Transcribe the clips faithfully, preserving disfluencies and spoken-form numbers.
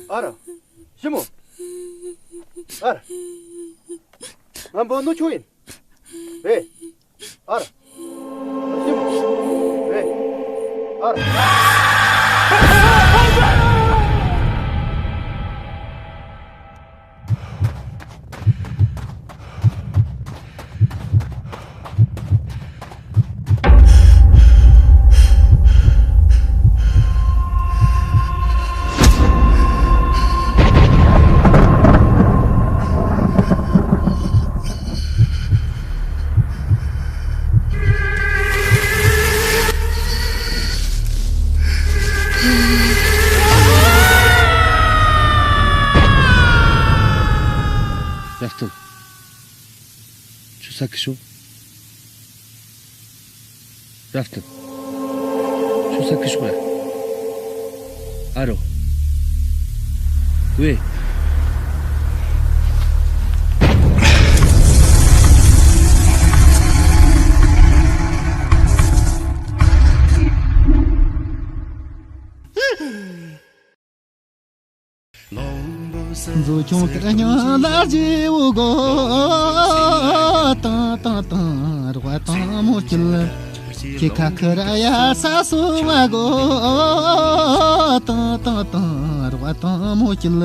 ཨ་ར། ཞི་མོ། ཨ་ར། ང་འབོ་ནོ་ཆོ་ཡིན། རེད། ཨ་ར། ཞི་མོ། རེད། ཨ་ར། རབ་བརྟན། ཁྱོད་ས་ཁུ་ཤོག་རབ་བརྟན། ཁྱོད་ས་ཁུ་ཤོག་ར། ཨ་རོ། ཝེ། མཛོད་ཆུང་དེར་སྙིང་ལ་རྗེ་བོ་དགོ། ཏང་ཏང་ཏང་རོགས་དང་མོ་སྐྱིད། ཁྱེད་ཁ་ཁ་ར་ཡ་ས་སུ་མ་དགོ། ཏང་ཏང་ཏང་རོགས་དང་མོ་སྐྱིད།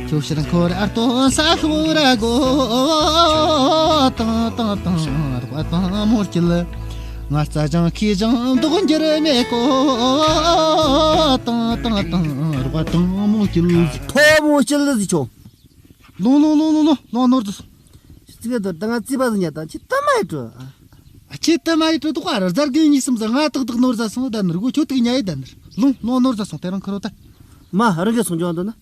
ཁྱོད་ཕྱིར་འཁོར་ཨར་སྟོན་ས་ཤོར་དགོ། ཏང་ཏང་ཏང་རོགས་དང་མོ་སྐྱིད། ང་རྩ་ཅང་ཁྱི་ཅང་མདོག་འགྱུར་མེད་གོ། ཏང་ཏང་ཏང་རོགས་དང་མོ་སྐྱིད། ཕོ་མོ་སྐྱིད་ཟིག་ཆོ། ལོང་ལོང་ལོང་ལོང་ལོང་ལོང་ནོར་དུ། ཅི་ཙི་ག་དོར་ད་ང་རྩིས་པ་ཟིག་ཉལ་དང་ཁྱི་ཏི་མ་ཡི་དྲོ། ཨ་ཁྱི་ཏི་མ་ཡི་དྲོ་དུ་ཁ་ར་ཟར་གི་གཉིས་གསུམ་ཟ་ང་ཏག་ཏག་ནོར་ཟ་སོང་ད་ནར་གོ་ཁྱོད་ཏིག་ཉལ་ཡི་ད་ནར་ལོང་ལོང་ནོར་ཟ་སོང་དེ་རང་ཁ་རོ་ད། མ་རང་གི་སོང་ཅོ་འདོན་ན།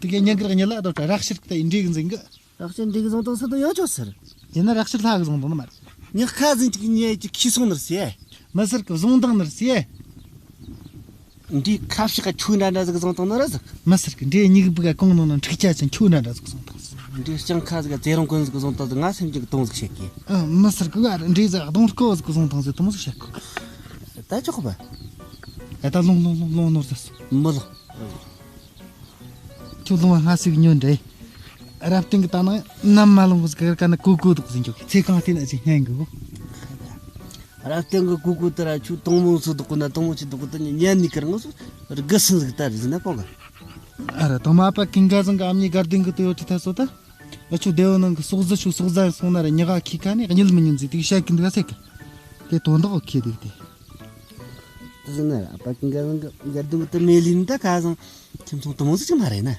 ཏིག་གི་ཉན་གི་རག་ཉལ་ལ་དོ་ད་རག་ཤིར་ཏི་འདྲིག་འཛིན་གི། རག་ཤིར་འདྲིག་བཟུང་དང་སི་དང་ཡོད་ཆོག་ཟེར། ཡིན་ན་རག་ཤིར་ལྷ་གི་བཟུང་དང་ནི་མ་རེད། ཉག་ཁ་ཟིན་ཅིག་ཉལ་ཅིག་ཁྱི་སོང་ནར་སི། མི་སེར་གི་བཟུང་དང་ནར་སི། འདི་ཁ་ཕྱི་ཁ་ཆུ་འདྲ་འདྲ་ཟིག་བཟུང་དང་ནི་ར་ཟིག་མི་སེར་གི་འདྲེ་སྙིགས་བུ་ག་གང་ནང་ན་འཁྲིག་ཆ་ཅན་ཆུ་འདྲ་འདྲ་ཟིག་བཟུང་དང་ཟིག་འདི་སྤྱང་ཁ་ཟིག་ཙེ་རོང་ཀུན་ཟིག་བཟུང་དང་ཟིག་ང་སེམས་ཀྱི་གདོང་ཟིག་བཤད་གི་ཨ་མི་སེར་གི་ག་ར་འདྲེ་ཟིག་གདོང་རྐོ་ཟིག་བཟུང་དང་ཟིག་དུ་མོ་ཟིག་བཤད་གི་ད་ཆོག་གི་པ། ཨ་ད་ལོང་ལོང་ལོང་ལོང་ནོར་ཟ་སོ། མི་ལོ། ཁྱོད་ལོང་བ་སྔ་སིག་ཉོན་འདྲེ། རབ་བརྟན་གི་ད་ནང་ནམ་མ་ལོང་གི་ཟིག་ག་ན་ཀུ་ཀུ་དུག་ཟིག་འཇོག་ཚེ་གང་བལྟས་ན་ཟིག་སྙན་གི་གོ། རབ་བརྟན་གི་ཀུ་ཀུ་དེ་ར་ཆུ་དང་མོ་སུ་དུག་གོ་ན་དང་མོ་ཆུ་དུག་གོ་ད་ཉན་ནི་ཀར་ངོ་སུ་རྒི་སིན་ཟིག་ད་རི་ཟིན་ན་པོ་ག་ཨ་ར་དང་མ་པ་ཀིང་ག་ཟང་གི་ཨ་མྱེ་གར་ལྡན་གི་དུ་ཡོད་ཁྲི་ཐ་སོ་ད། ཨ་ཆུ་སྡེ་བོ་ནང་གི་སོག་ཟི་ཆུ་སོག་ཟ་སོང་ན་ར་ཉི་ག་ཁི་ཁ་ནི་གཉིད་མི་ཉིན་ཟིག་དེ་བཤད་ཀིན་དུ་ག་སེ་གི། དེ་དོན་དག་ཁེ་དེ་དེ། དེ་ཟིན་ན་ར་ཨ་པ་ཀིང་ག་ཟང་གི་གར་ལྡན་གི་དུ་མེ་ལིན་ད་ག་ཟང་ཁྱིམ་ཚང་དུ་མོ་ཟིག་ཅིག་མ་རེད་ན།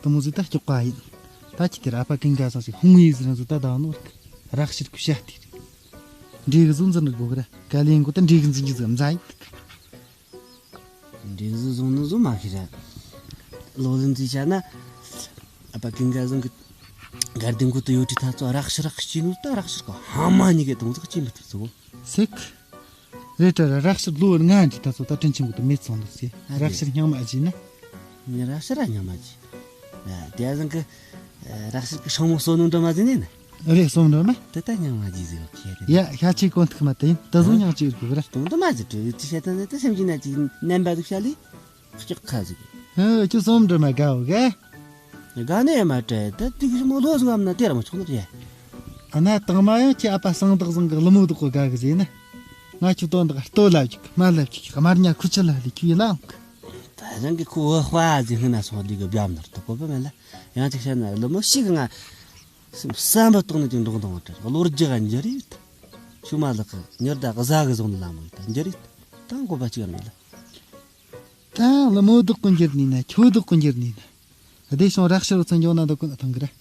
དུ་མོ་ཟིག་ད་སྐྱོག་པ་ཡིན། ད་ཁྱི་དེ་ར་ཨ་ཕ་ཀིང་ག་ས་ཞིག་ཧུང་ཡིག་ཟིག་རང་ཟིག་ད་ད་ནོར་རག་ཤིར་ཁུ་ཤ་དེ་རེད། འདྲེ་གི་ཟུག་འཛིན་རིག་གོ་གི་ར་ག་ལེན་གོ་ད་འདྲེ་གི་འཛིན་གི་ཟིག་མཛའ་ཡིན། འདྲེ་གི་ཟུག་བཟུང་ནི་ཟུག་མ་ཤི་ར། ལོ་ལིན་ཟིག་བྱ་ན། ཨ་ཕ་ཀིང་ག་ཟིག་གི་གར་ལྡན་གོ་ད་ཡོད་ཁྲི་ཐ་ཚོ་རག་ཤི་རག་ཤི་ནོ་ད་རག་ཤིར་གོ་ཧ་མ་ཉི་གེ་དུང་ཟིག་ཅི་མི་ཐུབ་ཟིག་གོ། སེག་རེད་དྲ་ར་རག་ཤི་ལོ་ལྔ་འདྲི་ད་ཚོ་ད་དྲིན་ཆེན་གོ་ད་མེད་སོང་ལ་སེ་ཨ་རག་ཤིར་སྙིང་མ་བརྗེད་ན། ཉི་རག་ཤི་ར་སྙིང་མ་བརྗེད། ཨ་དེ་ཟང་གི་རག་ཤི་གི་སྲང་མོ་སོ་ནུ་འདྲ་མ་ཟིན་ནས་ན། རེད་སོ་ནུ་འདྲ་མ། དེ་ད་སྙིང་མ་བརྗེད་ཟིག་ཡོད་ཁྱེད་རེད། ཡ་ཤ་ཆེ་གོན་ཐུག་མ་དེ་ཡིན་ད་བཟུང་ཨ་སྙིང་ཅིག་གོ་ར། སྟོང་དུ་མ་ཟིག་བྲོས་ཡོད་ཅི་བཤད་ད་ནི་ད་སེམས་ཀྱི་ན་ཅིག་རྣམ་པ་ཟིག་བཤད་ལི། ལྕགས་ཁ་ཟིག་ཨ་ཁྱོད་སོ་ནུ་འདྲ་མ་དགའ་བོ་ག་དགའ་ནས་མ་སྤྲད་ད་དུས་ཀྱི་མོ་ལོ་ཟིག་བམ་ན་དེ་ར་མ་ཆོག་ནི་རེད། ཨ་ན་དང་མ་ཡང་ཁྱེད་ཨ་ཕ་སང་བདག་བཟང་གི་ལི་མོ་བདག་གོ་དགའ་གི་ཟེར་ན། ང་ཁྱོད་དོན་དག་ལྟོ་ལབ་ཅིག་དམར་ལབ་ཅིག་དམར་ཉ་ཁུ་ཆུ་ལ་ལི་ཁྱོད་ཡིན་ལ་འོང་གི་ད་རང་གི་ཁོ་བོ་དཔའ་ཟིག་སྔོན་ན་སོང་ལི་གི་བྱམ་ནར་དུ་གོ་བ་མེད་ལ་ཡང་ཅིག་བཤད་ན་ལི་མོ་ཞིག་ང་བསམ་པ་གཏོང་ནི་ཅིག་འགྲོགས་འདང་བ་བྲལ་བློ་རྒྱ་ག་འགྱུར་ཡོད། ཆུ་མ་ལག་གི་མྱུར་ད་གཟའ་གི་བཟུང་ལ་མོ་ཡོད་ད་འགྱུར་ཡོད་ད་འགོ་པ་ཅིག་ཡང་མེད་ལ། ད་ལི་མོ་བདག་གོ་འགྱུར་ནི་ན་ཁྱོད་བདག་གོ་འགྱུར་ནི་ན། བདེ་ཤོང་རག་ཤར་བུ་ཚོ་འཇོག་ན་འདུག་ཀུན་ཐང་གི་ར།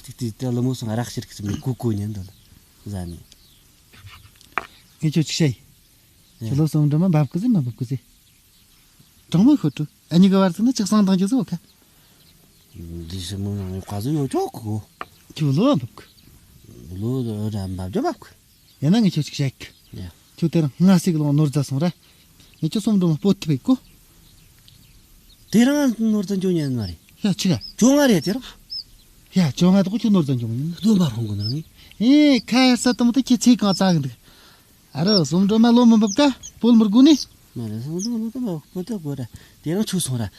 ཏིག་ཏིག་ཏ་ལི་མོ་སོང་རག་ཤར་གི་ཚིག་མི་ཀུ་ཀུ་ཉན་འདུག་ལ་ཟ་ནི། ངས་ཁྱོད་ཅིག་བཤད་ཡིན། ཁྱོད་ལོ་སོང་འགྲོ་མ་འབབ་གི་ཟེ་མ་འབབ་གི་ཟེ། གྲང་མོ་ཤོད་དྲུ་ཨ་ཉི་གི་བར་ཚིག་ན་ཅིག་སང་དང་ཅི་ཟོ་ཁ། འདི་ཞི་མོ་ནང་ཡོད་ཁ་ཟོ་ཡོད་ཆོག་གི། ཁྱོད་ལོ་འབབ་གི། ལོ་ར་འབབ་རྒྱ་འབབ་གི། ཡིན་ན་ངས་ཁྱོད་ཅིག་བཤད་གི། ཡ། ཁྱོད་དེ་རིང་སྔ་སེ་གི་ལོང་ནོར་རྫ་སོང་ར། ངས་ཁྱོད་སོམ་འགྲོ་མ་སྤོ་ཐུབ་བས་གོ། དེ་རིང་ནོར་རྫ་འཇོག་ཉན་མ་རེད། ཡ་ཆི་ག་ཁྱོད་ང་རེད་དེ་རིང་། ཡ་ཁྱོད་ང་དོག་ཁྱོད་ནོར་རྫ་འཇོག་མ་ཡིན། སྟོན་པ་ཧོང་གི་ནང་ངས། ཨེ་ཁ་ཡར་ས་དུམ་དུ་ཁྱེད་ཚེ་གང་ཙག་གི་འདུག་ཨ་རོ་སོམ་འགྲོ་མ་ལོ་མི་འབབ་ཀ་སྤོལ་མི་དགོས་ནི། མ་རེད་སོམ་འགྲོ་མ་ལོ་དུ་མ་སྤོ་ད་དགོས་ར། དེ་རིང་ཆུ་སོང་ར།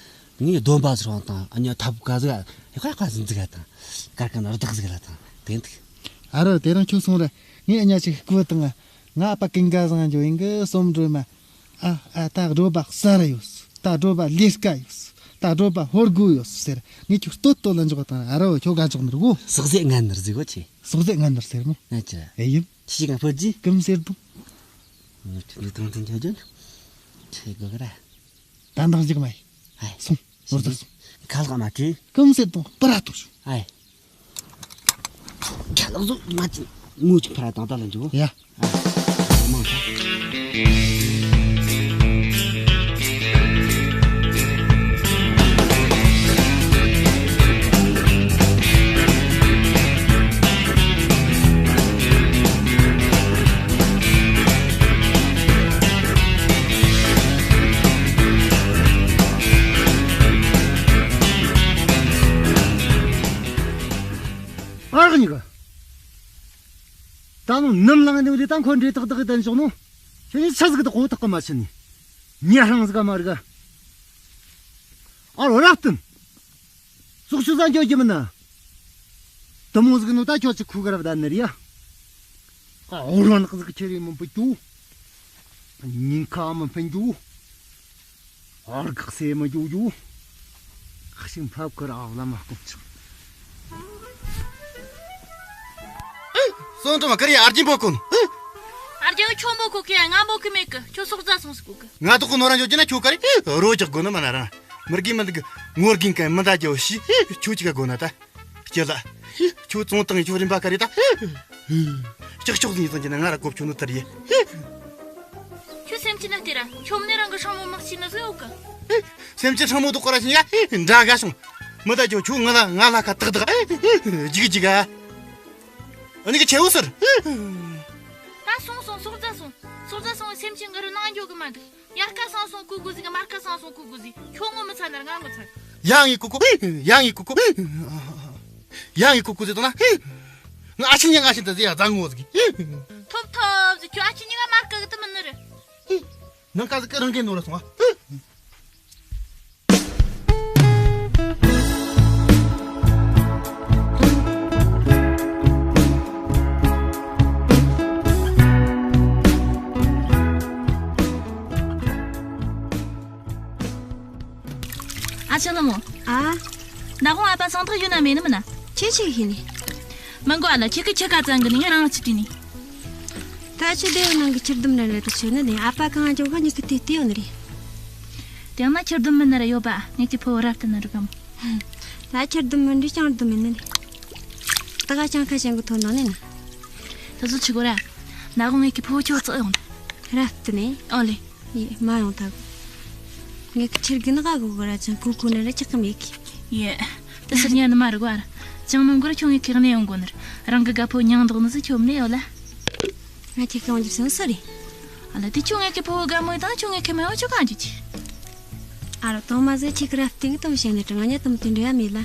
ངས་སྡོམ་པ་ཟེར་བ་དང་ཨ་ཉི་ཐབ་ཀ་ཟིག་ཡ་ཁ་ཁ་ཟིག་འཛུགས་ཡ་དང་དཀར་ཀ་ན་རྡག་ཟིག་ལ་དང་དེ་འདུག་ཨ་རོ་དེ་རིང་ཁྱོད་སོང་ར་ངས་ཨ་ཉ་ཅིག་བསྐུལ་དང་ང་ཨ་ཕ་ཀིང་ག་བཟང་འཇོ་ཡིན་གི་སོམ་སྒྲོལ་མ། ཨ་ཨ་ད་སྒྲོ་པ་གསར་ཡོད། ད་སྒྲོ་པ་ལས་ཀ་ཡོད། ད་སྒྲོ་པ་ཧོར་དགོས་ཡོད་ཟེར། ངས་ཁྱོད་ལྟོད་ལྟོད་ལ་འཇོག་དང་ཨ་རོ་ཁྱོད་ག་འཇོག་ནི་རེད་གོ། ཟག་ཟད་ངན་ནི་རེད་ཟེར་གོ་ཁྱེད། ཟག་ཟད་ངན་ནི་ཟེར་མོ། ཨ་ཅི། ཨེ་ཡིན། ཁྱི་ཞིག་ག་ཕོད་ཀྱི། གམ་ཟེར་དང་། ངས་ཁྱོད་ནི་དང་དང་ཁྱོད་ཀྱང་ཁྱེད་དགོས་གི་ར། ད་འདང་ཞིག་མ་ཡིན། ཨ་སོང་། ནོར་ཟ་སོང་། ཁ་ལག་མ་བྲིས། གམ་ཟེར་དང་སྤུ་ར་ཐོག་ཤོག་ཨ། ཁ་ལག་བཟོ་མ་བྱིན། ངོ་ཅིག་ཕ་ར་དང་ད་ལ་འཇུག་ཡ། ཨ། མང་ཆ། ཨ་རག་ཉི་ག་ད་ནང་ནམ་ལངས་ནས་འདི་ད་འཁོན་འདྲེ་ཏག་ཏག་གི་དན་ཞོག་ནོ། ཁྱོད་ནི་ཆ་ཟིག་ཏུ་གོ་ཐག་གི་མ་ཕྱིན་ནི། ཉེ་ཧྲང་ཟིག་ག་མ་རིག་ག་ཨ་རོ་རབ་བསྟུན། ཙོག་ཆུ་ས་འགྱོ་རྒྱུ་མིན་ན། དུ་མོ་ཟིག་ནོ་ད་ཁྱོད་ཅི་ཁུ་ག་རབ་ད་ནི་རེད་ཡ། ཨ་འོ་རོ་ནག་ཟིག་ཁྱེར་རེ་མི་འབུད་རྒྱུ། ཉིན་ཁ་མི་འཕེན་རྒྱུ། ཨར་གག་སེ་མི་རྒྱུ་རྒྱུ། ཁ་ཤིང་ཕབ་ཁུར་ཨ་བླ་མ་སྐོམ་ཆག་སོང་དུ་མ་ཀ་རི་ཨར་ཇིན་པོ་ཀུན། ཨར་ཇིན་ཁྱོ་མོ་ཁོ་ཁེ་ང་མོ་ཁེ་མེད་གི་ཁྱོ་སོག་རྫ་སོང་སི་གོ་གི་ང་དོ་ཁོ་ནོ་རང་འཇོག་གི་ན་ཁྱོ་ཀ་རི་རོ་རྒྱག་དགོ་ནི་མ་ན་ར། མི་རྒན་མི་འདུག་གི་ངོ་རྒན་ཀ་མི་འདའ་རྒྱ་བོ་ཤི་ཁྱོ་ཅི་ག་དགོ་ན་ད། སྐྱེ་ལ། ཁྱོད་བཙོང་སྟངས་ཁྱོད་རིན་པ་ག་རེ་ད། ལྕགས་ཤོག་ཟིན་ཙང་གྱི་ན་ང་ར་གོ་ཁྱོད་ནི་ཐར་ཡེ། ཁྱོད་སེམས་ཅི་ན་སྟེར་ར་ཁྱོད་ནི་རང་གི་སྲང་མོ་མག་ཅི་ན་ཟོས་འོག་གི་སེམས་ཅི་སྲང་མོ་དུ་ཀོ་ར་ཤི་ཡ་འདྲ་ག་སོང་། མི་ད་ཁྱོད་ཁྱོད་ང་ལ་ང་ལ་ཁ་ཏག་ཏག་ཇིག་ཇིག་ག་ཨ་ནི་གི་ཆེ་བོ་ཟེར། ད་སོང་སོང་སོག་རྫ་སོང་སོག་རྫ་སོང་སེམས་ཅི་ང་རུ་ནང་འགྱོ་གི་མ་འདུག་ཡར་ཁ་སང་སོང་ཀུ་ཀུ་ཟིག་མར་ཁ་སང་སོང་ཀུ་ཀུ་ཟིག་ཁྱོད་ངོ་མི་ཚ་ནར་ང་ངོ་ཚ། ཡ་ངའི་ཀུ་ཀུ། ཡ་ངའི་ཀུ་ཀུ། ཡ་ངའི་ཀུ་ཀུ་ཟེར་དང་ན། ང་ཨ་ཆི་ཉི་ང་ཤི་ད་ཟེ་ཡ་ཛ་ངོ་ཟིག་ཐོབ་ཐོབ་ཟིག་ཁྱོད་ཨ་ཆི་ཉི་ང་མར་ཁ་གི་ཏི་མི་ནི་རེད། ནང་ཀ་ཟིག་གི་རང་གི་ནོར་ལ་སོང་ཨ། ཨ་ཆེ་ལོ་མོ། ཨ། ན་ཧོང་ཨ་ཕ་སང་ཐག་ཡོད་ན་མེད་ནི་མིན་ན། ཁྱེད་ཆེ་ཤི་ནི། མི་མགོ་ཨ་ལ་ཁྱེད་ཀྱི་ཁྱེད་ཀ་ཙང་གི་ནི་ང་རང་ཅི་དྲིས་ནི། ད་ཆུ་ལེའུ་ནང་གི་ཁྱེར་ལྡུམ་ར་རེད་དུ་ཆེ་ནི་ནི་ཨ་ཕ་གང་ང་འཇོག་ག་ཉི་གི་དེ་ལྟེ་ཡོད་ནི་རེད། དེང་ན་ཁྱེར་ལྡུམ་མི་ནི་ར་ཡོད་པ་ངེད་ཀྱི་ཕུ་བོ་རབ་ཏུ་ནི་རུ་གམ། ད་ཁྱེར་ལྡུམ་མི་འདྲི་ཅང་ལྡུམ་མི་ནི་ནི། ད་ག་ཅང་ཁ་ཅན་གི་ཐོན་ནོ་ནི་ན། ད་ཚོ་ཆི་གོ་ར། ན་གོ་ངེད་ཀྱི་ཕུ་བོ་ཁྱོད་བཙག་ཡོང་ནི། རབ་ཏུ་ནི། ཨོ་ལེ། ཡེ་མ་ཡོང་ཐག་ངས་ཁྱེར་གི་ནི་ག་གོ་གོ་ར་ཅང་ཀུ་ཀུ་ནི་ར་ཅག་གམ་ཡེ་གི་ཡེ། ད་སར་ཉན་ནི་མ་རེད་གོ་ཨ་ར། ཅང་མི་མགོ་ར་ཁྱོད་ངས་ཁེག་ནས་ཡོང་གོ་ནི་ར་རང་གི་དགའ་ཕོ་མྱང་འདོག་ནི་ཟིག་ཁྱོད་མི་ནས་ཡོད་ལ། ང་ཁྱེད་ཀྱི་འོང་རྒྱུ་སོང་སོ་རེད། ཨ་ལ་དེ་ཁྱོད་ངས་ཁྱེད་ཕོ་བོ་དགའ་མོ་ཡི་དང་ཁྱོད་ངས་ཁྱེད་མ་ཡོང་ཁྱོད་གང་རྒྱུ་ཅི། ཨ་ར་དང་མ་ཟེར་ཁྱེད་ཀྱི་རབ་སྟེང་གི་དམ་བཤད་ནི་དྲང་ང་ཉ་དམ་དེ་འདྲ་ཡ་མེད་ལ།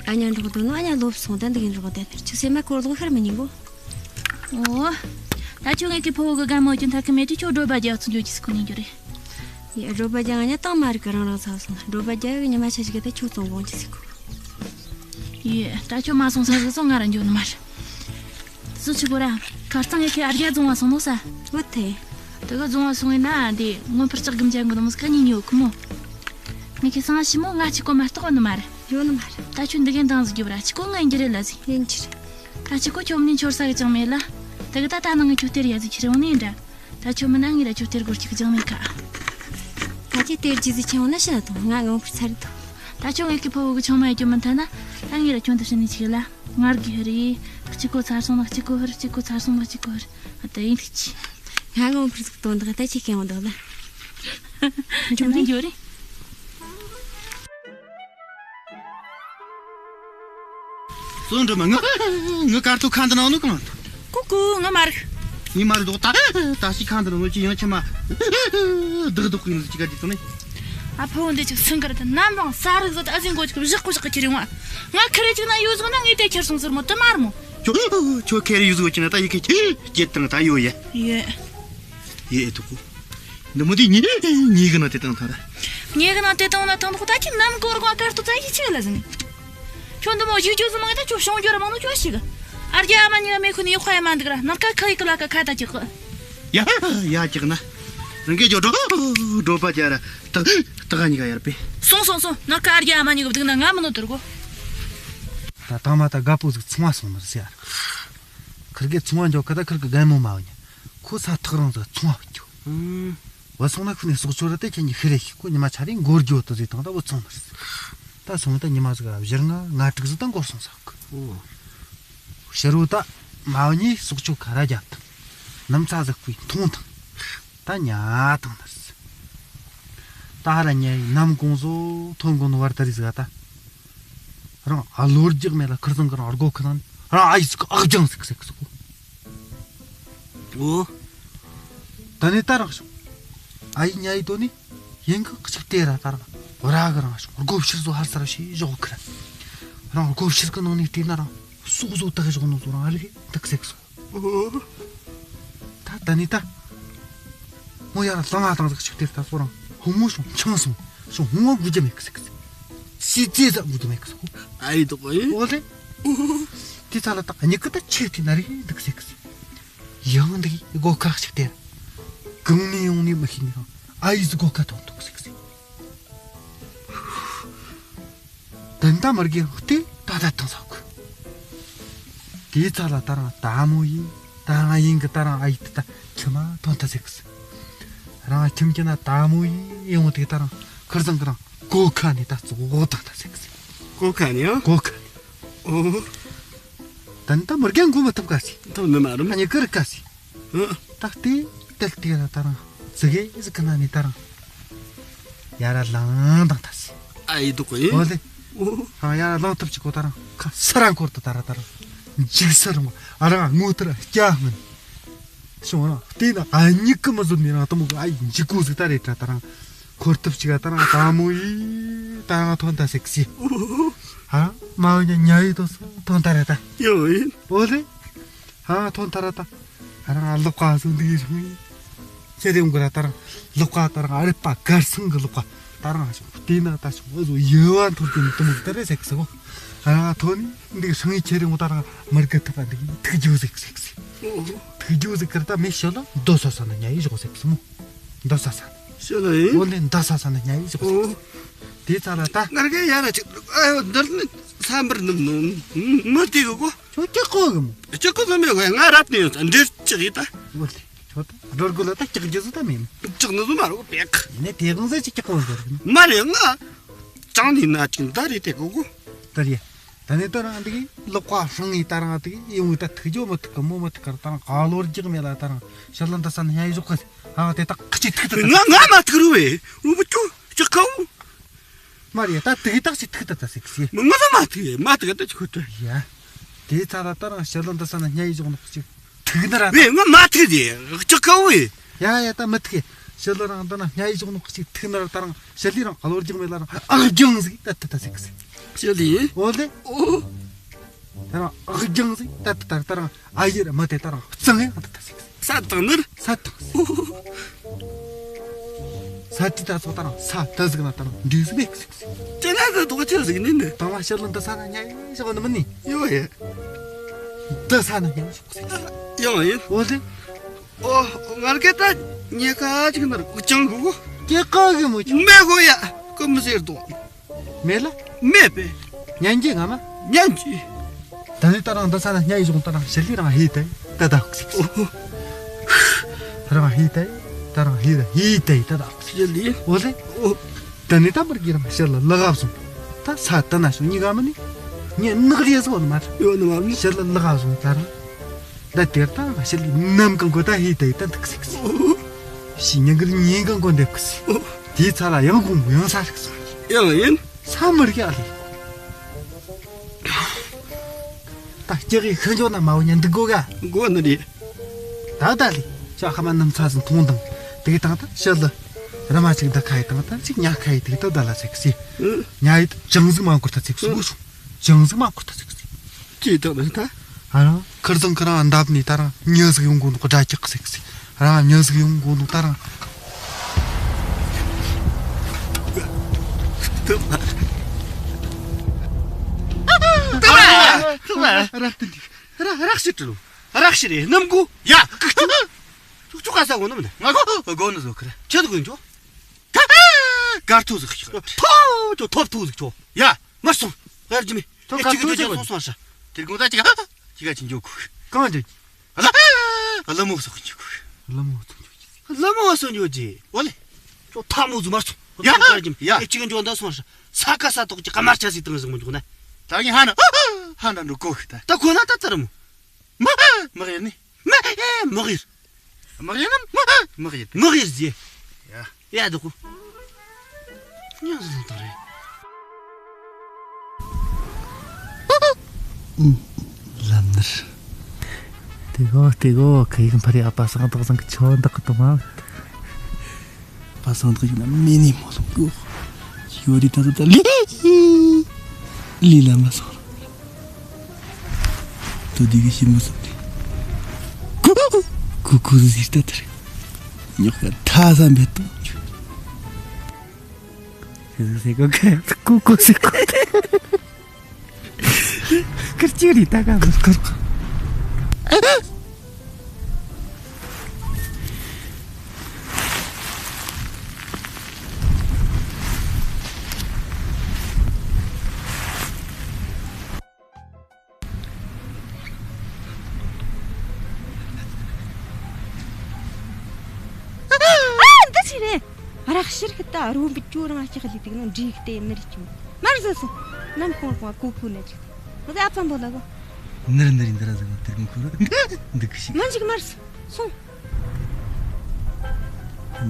ཨ་ཉ་འགྲོགས་འདུག་ནོ་ཨ་ཉ་ལོབས་སོང་ད་འདི་གི་འགྲོགས་བསྡད་ནི་ཁྱོད་སེམས་མ་སྐོར་ལོག་ཤར་མི་ཉན་གོ། ཨོ། ད་ཁྱོད་ངས་ཁྱེད་ཕོ་བོ་གི་དགའ་མོ་ཡི་ཁྱོད་མཐའ་ཁི་མེད་དུས་ཁྱོད་སྒྲོལ་པ་རྒྱལ་ཚོ་འགྱོ་ཅི་སི་ཁོ་ནས་འགྱོ་རེད། ཡེ་སྒྲོལ་པ་རྒྱལ་ང་ཉ་དང་མ་རིག་གི་རང་རང་ཚ་སོང་ན་སྒྲོལ་པ་རྒྱལ་གི་ཉི་མ་ཆ་ཞིག་གི་ད་ཁྱོད་ཙོང་དགོང་ཅི་སི་ཁོ། ཡེ་ད་ཁྱོད་མ་སོང་ས་ཟིག་སོང་ང་རང་འགྱོ་ནི་མ་རེད། དེ་ཚོ་ཆི་གོ་ར། ཁ་རྩང་ངས་ཁྱེད་ཨར་རྒྱ་རྫོང་བ་སོང་ནོ་ས། བུ་ཐེ། དེ་ག་རྫོང་བ་སོང་ངས་ན་དེ་སྔོན་འཕུར་ལྕགས་གི་མཇལ་གི་འདུག་མོ་སྐད་ཉིན་ཉོ་ཁི་མོ། ངས་ཁྱེད་སང་ཞི་མོ་ང་གཅིག་པོ་མ་གཏོགས་ནི་མ་རེད། ཡོད་ནི་མ་རེད། ད་ཁྱོད་འདི་གན་དང་ཟིག་རྒྱུ་བ་ར་གཅིག་པོ་ང་ཡིན་གྱི་རེད་ལ་ཟིག་ཡིན་གྱི་རེད། ད་གཅིག་པོ་ཁྱོད་མིན་འཆོར་ས་གི་ཅང་མེད་ལ། དེ་ག་ད་ད་ནང་གི་ཁྱོད་སྟེར་ཡ་ཟིག་ཁྱེར་ཡོང་ནི་ཡིན་འདྲ། ད་ཁྱོད་མིན་ན་ངས་ར་ཁྱོད་སྟེར་དགོས་ཅིག་ཅང་མེད་ཀ་ད་ཁྱེད་སྟེར་རྒྱུ་ཟིག་ཁྱེར་ཡོང་ན་ཤི་ན་ཐོང་ང་ངོ་ཕུར་ཚར་འདུག་ད་ཁྱོད་ངས་ཁྱེད་ཕོ་བོ་གི་ཆུང་མ་ཡི་ཁྱོད་མིན་ཐ་ན། ད་ངས་ར་ཁྱོད་འདི་ཤི་ནི་ཆིག་ལ། ངར་གི་ཧི་རི། གཅིག་གོ་ཚར་སོང་ན་གཅིག་གོ་ཧི་རི། གཅིག་གོ་ཚར་སོང་ན་གཅིག་གོ་ཧི་རི། ཨ་ད་ཡིན་ཐུག་ཅི། ང་ངོ་ཕུར་ཟིག་དོན་དག་ད་ཁྱེད་ཁེ་ཡོང་འདུག་ལ། འགྱོ་རེ། འགྱོ་རེ། སོང་འགྲོ་མ་ང་། ངའི་ཀར་ཐུག་ཁ་འདི་ནང་ནུ་གང་། ཀུ་ཀུ་ང་མ་རིག་ངའི་མ་རིག་འདུག་ད། ད་ཞིག་ཁ་འདི་ནང་ནུ་ཅི་ཡང་ཆི་མ། བདག་བདག་གི་ནུ་ཅི་ག་དེ་ཚོ་ནི། ཨ་ཕོ་འདི་ཅིག་སུན་གར་དུ་ནམ་བང་ས་རིག་ཟོ་ད་ཨ་ཟིན་གོ་ཅིག་བཞག་གོ་བཞག་གི་ཁྱེར་ཡོང་ཨ། ང་ཁི་རེ་ཅིག་ན་ཡོད་ཟོ་ན་ངས་དེ་ཁྱེར་སོང་ཟེར་མོ་དུ་མར་མོ། ཁྱོད་ཁྱོད་ཁེ་རེ་ཡོད་ཟོ་ཅི་ན་ད་ཡི་ཁེ་ཁྱེད་དང་ད་ཡོད་ཡ། ཡོད། ཡེ་ཨེ་ཐུག་གོ། འདི་མོ་དེ་ཉི་ཉི་གི་ན་དེ་དང་ཐ་ར། ངེད་ཀྱི་ནང་དེ་དང་ན་ཐང་ཐོག་ད་ཁྱིམ་ནམ་གོར་གོ་དཀར་སྟོད་ཙམ་ཞིག་ཆེ་གི་ལ་ཟིན། ཁྱོད་འདི་མོ་བཞུགས་རྒྱུ་ཟིན་མང་ད་ཁྱོད་བྱུང་རྒྱུ་ར་མང་ནོ་ཁྱོད་ཞིག་ཨར་རྒྱ་ཨ་མ་གཉིས་ཀ་མེད་ཁུ་ནི་ཡོད་ཁ་ཡ་མ་འདུག་ར་ནར་ཁ་ཁ་ཡི་ཀི་ལ་ཀ་ཁ་ད་ཅིག་གི་ཡ་ཡ་ཅིག་ན། རང་གི་ཇོ་འགྲོ་འགྲོ་པ་ཅ་ར་ཏག་ཏག་གཉིས་ཀ་ཡར་པས། སོང་སོང་སོང་ནར་ཁ་ཨར་རྒྱ་ཨ་མ་གཉིས་ཀ་བདུག་ན་ང་མི་ནོ་དུར་གོ། ད་དང་མ་ད་དགའ་པོ་ཟིག་ཚོང་བ་སོང་མི་ཟེར་ཡ། ཁིར་གི་ཚོང་བ་འཇོག་གི་ད་ཁིར་གི་རྒན་མོ་མ་བ་ཉ། ཁོ་ས་ཐག་རང་ཟིག་ཚོང་བ་བུད་རྒྱུ། བ་སོང་ན་ཁོ་ནས་སོག་ཆོ་ར་དེ་ཁྱེད་ཉི་ཤི་རེ་ཤི་ཁོ་ཉི་མ་ཆ་རེ་འགོར་རྒྱུ་དུ་ཟིག་དང་ད་བུད་སོང་མི་རེད། ད་སོང་ད་ཉི་མ་ཟིག་བཞི་ལྔ་ལྔ་དྲུག་ཟིག་ད་འགོར་སོང་ས་གི། ཕྱི་རུ་ད་མ་བ་ཉི་སོག་ཆོ་ཁ་ར་རྒྱབ་ད། ནམ་ཚ་ཟིག་ཁོས་མཐོང་དང་། ད་ཉ་དང་ནི་རེད། ད་ཧ་ར་ཉ་ཡི་ནམ་གུང་བཟོ་ཐོན་གོ་ནོ་བར་ད་རི་ཟིག་ད། རང་ཨ་ལོར་རྒྱག་མེད་ལ་ཁིར་ཚང་གི་རང་སྒོ་ཁ་ནང་ནས་རང་ཨ་ཡི་ཟིག་ཨག་རྒྱང་ཟིག་ཟིག་ཟིག་གོ། ཨོ། ད་ནི་ད་རང་བྱུང་། ཨ་ཡི་ཉ་ཡི་དོ་ནི་ཡིན་གི་གཅིག་དེ་ར་ད་རང་ར་གི་རང་བྱུང་སྒོ་ཕྱིར་བཟོ་ཧར་སར་ཞེས་བཞོག་ཁིར། རང་སྒོ་ཕྱིར་གི་ནང་ནས་བལྟས་ན་རང་སོག་བཟོ་དག་བཞོག་ནོ་བཟོ་རང་ཨ་རིག་འདུག་ཟིག་གོ། ཨོ། ད་ད་ནི་ད། མོ་ཡར་ལང་ང་དང་ཟིག་ཆིག་དེར་ད་སོ་རང་ཧོ་མོ་ཤོང་ཆང་སོང་ཤོང་ཧོ་མོ་གུ་རྒྱུ་མེད་གི་ཟིག་གི་ཟིག་ཤི་ཅེ་ཟ་གུ་རྒྱུ་མེད་གི་ཟིག་གོ། ཨ་ཡི་དོ་གོ་ཡི། ཨོ་ལེ། དེ་ཚ་ལ་ད་ཉི་ཀི་ད་ཆེ་དེ་ན་རེ་འདུག་ཟིག་གི་ཟིག་ཡང་འདི་སྒོ་ཁ་ཞིག་དེར་གང་ནས་ཡོང་ནས་མི་ཤེས་ནི་རང་ཨ་ཡི་ཟིག་སྒོ་ཁ་ཐོན་འདུག་ཟིག་གི་ཟིག་དོན་དག་མི་རྒན་ལྟོས་ད་ད་ཐང་ཟ་གི། དེའི་ཚ་ལ་ད་རང་ད་མོ་ཡིན་ད་རང་ཡིན་གི་ད་རང་ཨ་ཡི་དེ་ད་ཁྱིམ་མ་ཐོན་ད་ཟེར་གི་ཟེར། རང་ཁྱིམ་གྱི་ན་ད་མོ་ཡིན་ཡོང་དེ་ད་རང་ཁིར་ཚང་གི་རང་གོ་ཁ་ནས་ད་ཙོག་འོ་ད་ད་ཟེར་གི་ཟེར། གོ་ཁ་ནས་ཨ། གོ་ཁ་ནས། ཨོ། ད་ནི་ད་མི་རྒན་མགོ་མི་ཐུབ་ག་ཟེར། ཐུབ་ནི་མ་རུམ། ཨ་ནི་ཀི་རི་ག་ཟེར། ད་ལྟའི་དལ་ཏེ་ར་ད་རང་ཙི་གེ་ཟིག་གི་ནང་ནས་ད་རང་ཡར་ར་ལངས་དང་ད་སི། ཨ་ཡི་འདུག་གོ་ཡིན། འོ་ལེ། ཨོ། ཧང་ཡར་ར་ལངས་ཐུབ་ཅིག་གོ་ད་རང་ཁ་ས་ར་འཁོར་དུ་ད་ར་ད་རང་འཇིགས་ས་རུང་ཨ་རང་ངོ་ཐུར་སྐྱ་སྔོན། ཤོང་རང་ལྟས་ན་ཨ་མྱིག་གི་མི་བཟོད་ནི་རང་དུ་མོ་གི་ཨ་ཡི་འཇིགས་གོ་ཟིག་ད་རེད་དྲ་ད་རང་འཁོར་ཐུབ་ཅིག་ད་རང་ད་མོ་ཡི་ད་རང་ཐོན་ད་སི་སི། ཧ་མ་འོ་ཉ་ཉ་ཡི་དོ་སི་ཐོན་ད་རེད་ད། ཡོ་ཡིན། འོ་ལེ། ཧ་ཐོན་ད་ར་ད། ཨ་རང་ལོག་ཀ་སོང་འདི་རུང་། ཁྱེད་རེ་འགོ་ར་ད་རང་ལོག་ཀ་ད་རང་ཨ་རི་པ་གར་སང་གི་ལོག་ཀ་ད་རང་ཞོག་དེ་ན་ད་ཞོག་འོ་ཟོ་ཡེ་བ་ཐོར་གི་ནི་དུ་མོ་ད་རེ་སེག་སོ། ཨ་རང་ཐོན་འདི་སང་ཡི་ཁྱེད་རེ་འགོ་ད་རང་མར་གི་ཐུབ་པ་འདི་ཐུག་རྒྱུ་ཟིག་སེག་སི། ཐུག་རྒྱུ་ཟིག་གར་ད་མི་ཤོ་ལ་འདོ་ས་ས་ན་ཉ་ཡི་ཞོག་སེག་སི་མོ། འདོ་ས་ས་ན། ཤོ་ལ་ཡི། འོ་ལེ་འདོ་ས་ས་ན་ཉ་ཡི་ཞོག་སེག་སི། དེ་ཚ་ལ་ད། ནར་གེ་ཡ་ར་ཅིག་ཨ་ཡོ་འདིར་ནི་ས་འབུར་ནུབ་ནོ་མི་དེ་གི་གོ། ཁྱོད་སྐྱག་གོ་གི་མོ། སྐྱག་གོ་ཟ་མེད་གོ་ང་རབ་ནས་ཡོད་ས་འདྲེར་ཅིག་ཡིན་ད། འོ་ལེ། ཁྱོད་ད་སྒྲོར་གོ་ལ་ད་སྐྱག་རྒྱུ་ཟིག་ད་མེད་མོ། སྐྱག་ནི་ཟོ་མ་རོ་པེག་ཡིན་ནས་དེ་གང་ཟེར་ཅིག་སྐྱག་གོ་ཟེར་གི་མ་རེད་ང་། ཅང་ནི་ན་ཅིག་ད་རེད་དེ་གོ་གོ། ད་རེད། ད་ནི་ད་རང་འདི་ལོག་པ་ཧྲང་ངི་ད་རང་དེ་ཡོང་ངི་ད་ཐུག་རྒྱུ་མི་ཐུག་གི་མོ་མི་ཐུག་གར་ད་རང་ག་ལོར་རྒྱག་མེད་ལ་ད་རང་ཤར་ལ་འདི་ས་ན་ཉ་ཡི་ཟོག་གི་ཧ་དེ་ད་ཁ་ཅིག་ཐུག་ད་ད། ང་ང་མ་ཐུག་རུ་བས་རུ་བུ་ཅུ་ཅི་ཁའུ། མ་རེད་ད་དེ་གི་ད་ཅིག་ཐུག་ད་ད་སེག་སི། མི་ང་ད་མ་ཐུག་ཡས་མ་ཐུག་ད་ཅི་ཁོ་ད། ཡ། དེ་ཚ་ལ་ད་རང་ཤར་ལ་འདི་ས་ན་ཉ་ཡི་ཟོག་ནོ་ཅིག་ཐུག་ན་ར་ད། བས་ང་མ་ཐུག་དེ་ཅི་ཁའུ་ཡས། ཡ་ཡ་ད་མི་ཐུག་ཡས་ཤར་ལ་རང་འདི་ན་ཉ་ཡི་ཟོག་ནོ་ཅིག་ཐུག་ན་ར་ད་རང་ཤར་ལི་རང་ག་ལོར་རྒྱག་མེད་ལ་རང་ཨག་རྒྱང་ཟིག་ད་ད་ད་སེག་སི། ཤར་ལི་ཡས། འོ་ལེ། ཨོ། ད་རང་ཨག་རྒྱང་ཟིག་ད་ད་ད་ད་རང་ཨ་ཡེ་ར་མ་དེ་ད་རང་གཙང་ངེ་ཨ་ད་ད་ཟིག་ས་དང་ནི་ས་དང་ས་དེ་ད་ཚོ་ད་རང་ས་ད་ཟིག་ན་ད་རང་འདྲེ་ཟིག་མེད་ཟིག་ཟིག་དེ་ན་ད་དོག་ཆ་ཟིག་ནི་ནི་ད་མ་ཤར་ལ་འདི་ས་ན་ཉ་ཡི་ཞོག་ནི་མི་ནི་ཡོ་ཡེ་འདི་ས་ན་ཉ་ཡི་ཞོག་ཟིག་ཟིག་ཡོ་ཡེ་འོ་ལེ། ཨོ་ང་ར་གེ་ད་ཉེ་ཁ་ཅིག་ན་ར་ཅང་གོ་གོ་ཀེ་ཀ་གི་མོ་ཅང་མེ་གོ་ཡ་ཀུ་མི་ཟེར་དོ། མེད་ལ། མེད་པས། ཉན་གྱི་ང་མ། ཉན་གྱི། ད་ནི་ད་རང་འདི་ས་ན་ཉ་ཡི་གཞུང་ད་རང་ཤི་ལི་རང་ཧེ་ཏེ་ད་ད་ཧུག་སིག་སི། རང་ཧེ་ཏེ་ད་རང་ཧེ་ད་ཧེ་ཏེ་ད་ད་ཧུག་སིག་སི། ཤི་ལི། འོ་ལེ། ཨོ། ད་ནི་ད་མར་གི་རང་ཤི་ལ་ལ་གབ་སོང་། ད་ས་ད་ན་ཤུ་ཉི་ག་མ་ནི། ཉན་ནག་རེ་ཟོ་ནི་མ་རེད། ཡོད་ནི་མ་རེད། ཤི་ལ་ལ་གབ་སོང་ད་རང་། ད་དེར་ད་ཤི་ལི་ནམ་གང་གོ་ད་ཧེ་ཏེ་ད་ཐུག་སིག་སི། ཤི་ཉ་གི་ཉིན་གང་གོ་འདེབས་སིག་སི། དེའི་ཚ་ལ་ཡང་གོང་གོ་ཡང་ས་རིག་སོང་། ཡང་ཡིན། ས་མི་རྒྱ་ལི། ད་སྐྱེ་གི་ཤི་འཇོག་ན་མ་འོ་ཉན་འདུག་གོ་ག་འགོ་ནི་རེད། ད་ད་ལི་ཤ་ཁ་མ་ནམ་ཚ་ཟིན་ཐོང་དང་དེ་གི་དང་ད་ཤི་ལི་ར་མ་ཅིག་ད་ཁ་ཡི་དང་ད་ཅིག་ཉ་ཁ་ཡི་དེ་གི་ད་ད་ལ་ཚེག་སི། ཉ་ཡི་ཅང་ཟིག་མ་འཁོར་ད་ཚེག་སུ་གོ་སོང་། ཅང་ཟིག་མ་འཁོར་ད་ཚེག་སི། ཅི་ད་ད་ད། ཨ་རང་ཁིར་ཚང་ཁི་རང་འདབས་ནས་ད་རང་མྱི་ཟིག་ཡོང་གོ་འདུག་དགྲ་ཅག་ཟིག་ཟིག་རང་མྱི་ཟིག་ཡོང་གོ་འདུག་ད་རང་། ཐུབ་ལ། ཐུབ་ལ། ཐུབ་ལ། ར་སྟེ་འདི། ར་རག་ཤི་ཏྲི་ལུ། རག་ཤི་རེ་ནམ་གུ། ཡ། ཀུ་ཅུ། ཅུ་ཅུ་ག་ས་གོ་ནམ་ནི། ང་གོ་གོ་ནི་ཟོ་ཁར། ཆེ་དུ་གོ་ནི་ཅོ། གར་ཐུ་ཟིག་ཤི། ཐོ་ཅོ་ཐོབ་ཐུ་ཟིག་ཅོ། ཡ། མར་སོང་། ཡར་ཇི་མི། ཁྱོད་ཨེ་གཅིག་གི་ཁ་ཐུག་ཅོ་ཅིག་སོང་སོང་ཤ། དེར་གོང་ད་ཅིག་ཧ་ཧ་ཅིག་ག་ཅིག་འཇོག་གོ། གང་འདི། ཨ་ལ། ཨ་ལ་མོ་སོགས་འཇོག་གོ། ལ་མོ་སོགས་འཇོག་གོ། ལ་མོ་སོགས་འཇོག་ཅིག། ཨོ་ལེ། ཅོ་ཐ་མོ་ཟུ་མར་སོང་། ཡ། ཡར་ཇི་མི། ཡ། ཨེ་གཅིག་གི་འཇོག་ད་སོང་ཤ། ས་ཀ་ས་ཏོག་ཅིག་ག་མར་ཆ་སི་ཏང་ཟིག་མོ་འཇོག་ན། ད་ངས་ཧ་ན། ཧ་ན་འགྲོ་གོ་ཤི་ད། ད་གོ་ན་ད་ད་ར་མོ། མ། མ་ཡིན་ནི། མ། ཨེ་མ་གིར། མ་གིར་ནམ། མ་གིར། མ་གིར་ཟེ། ཡ། ཡ་དུ་གུ། ཉང་ཟིན་དང་རེད། ལམ་ནར། དེ་གོ་དེ་གོ་ཁ་ཡིག་འཕར་ཡ་པ་སང་དག་སང་གི་ཆོ་འདག་གི་དུ་མ། པ་སང་དག་ཡིན་ན་མེ་ནི་མོ་ལུང་གོ། ཡོ་རི་ད་ད་ད་ལི། ལི་ལ་མ་སོང་། དོ་དེ་གི་ཞིམ་མོ་སོང་དེ། ཀུ་ཀུ་ཀུ་ཀུ་ཟིག་ད་དེར། ཉོག་ག་ཐ་ས་མེད་དོ། ཟེ་ཟེ་ཀོ་ཀ་ཀུ་ཀུ་ཟེ་ཀོ། ཀར་ཅི་རི་ད་ག་མི་ཀར་ཀ། ཨ། འདི་ཆི་རེད། རག་ཤི་རི་ད་རོ་འབུ་ཅོ་རང་ཤི་ཁ་ལི་དེ་ནང་འདྲིག་སྟེ་མི་རིག་ཅུ། མར་ཟ་སོ། ནམ་ཁོང་ཁོང་ཀུ་ཀུ་ནེ་ཅིག། ང་ད་ཨ་ཙམ་པོ་ལ་གོ། ནར་ནར་ཡིན་ད་ར་ཟ་གོ་དེར་གོ་ཁོ་ར་འདི་གི་ཤི། མ་འཇིག་མར་སོང་།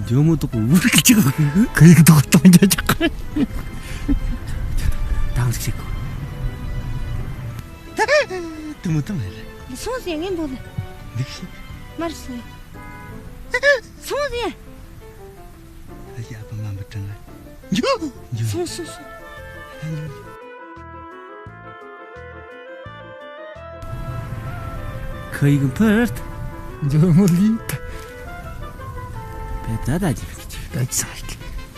ཇོ་མོ་ཏོག་པོ་འུར་གི་ཅིག་ཁོ་ཡིག་ཏོག་གཏོང་རྒྱ་ཅག་དང་ཞིག་ཞིག་གོ། དུ་མོ་དུ་མེ་རེད། སོང་ཟེ་ངན་པོ་ལ། འདི་ཞིག་མར་སོང་། སོང་ཟེ། ཨ་ཞེ་ཨ་ཕ་མ་མི་དྲང་ང་། འཇུ། འཇུ། སོང་སོང་སོང་། ཁ་ཡིག་འཕུར། འཇུ་མོ་ལི། བེ་ད་ད་ཅི་ད་ཅི་ས་ཡིག་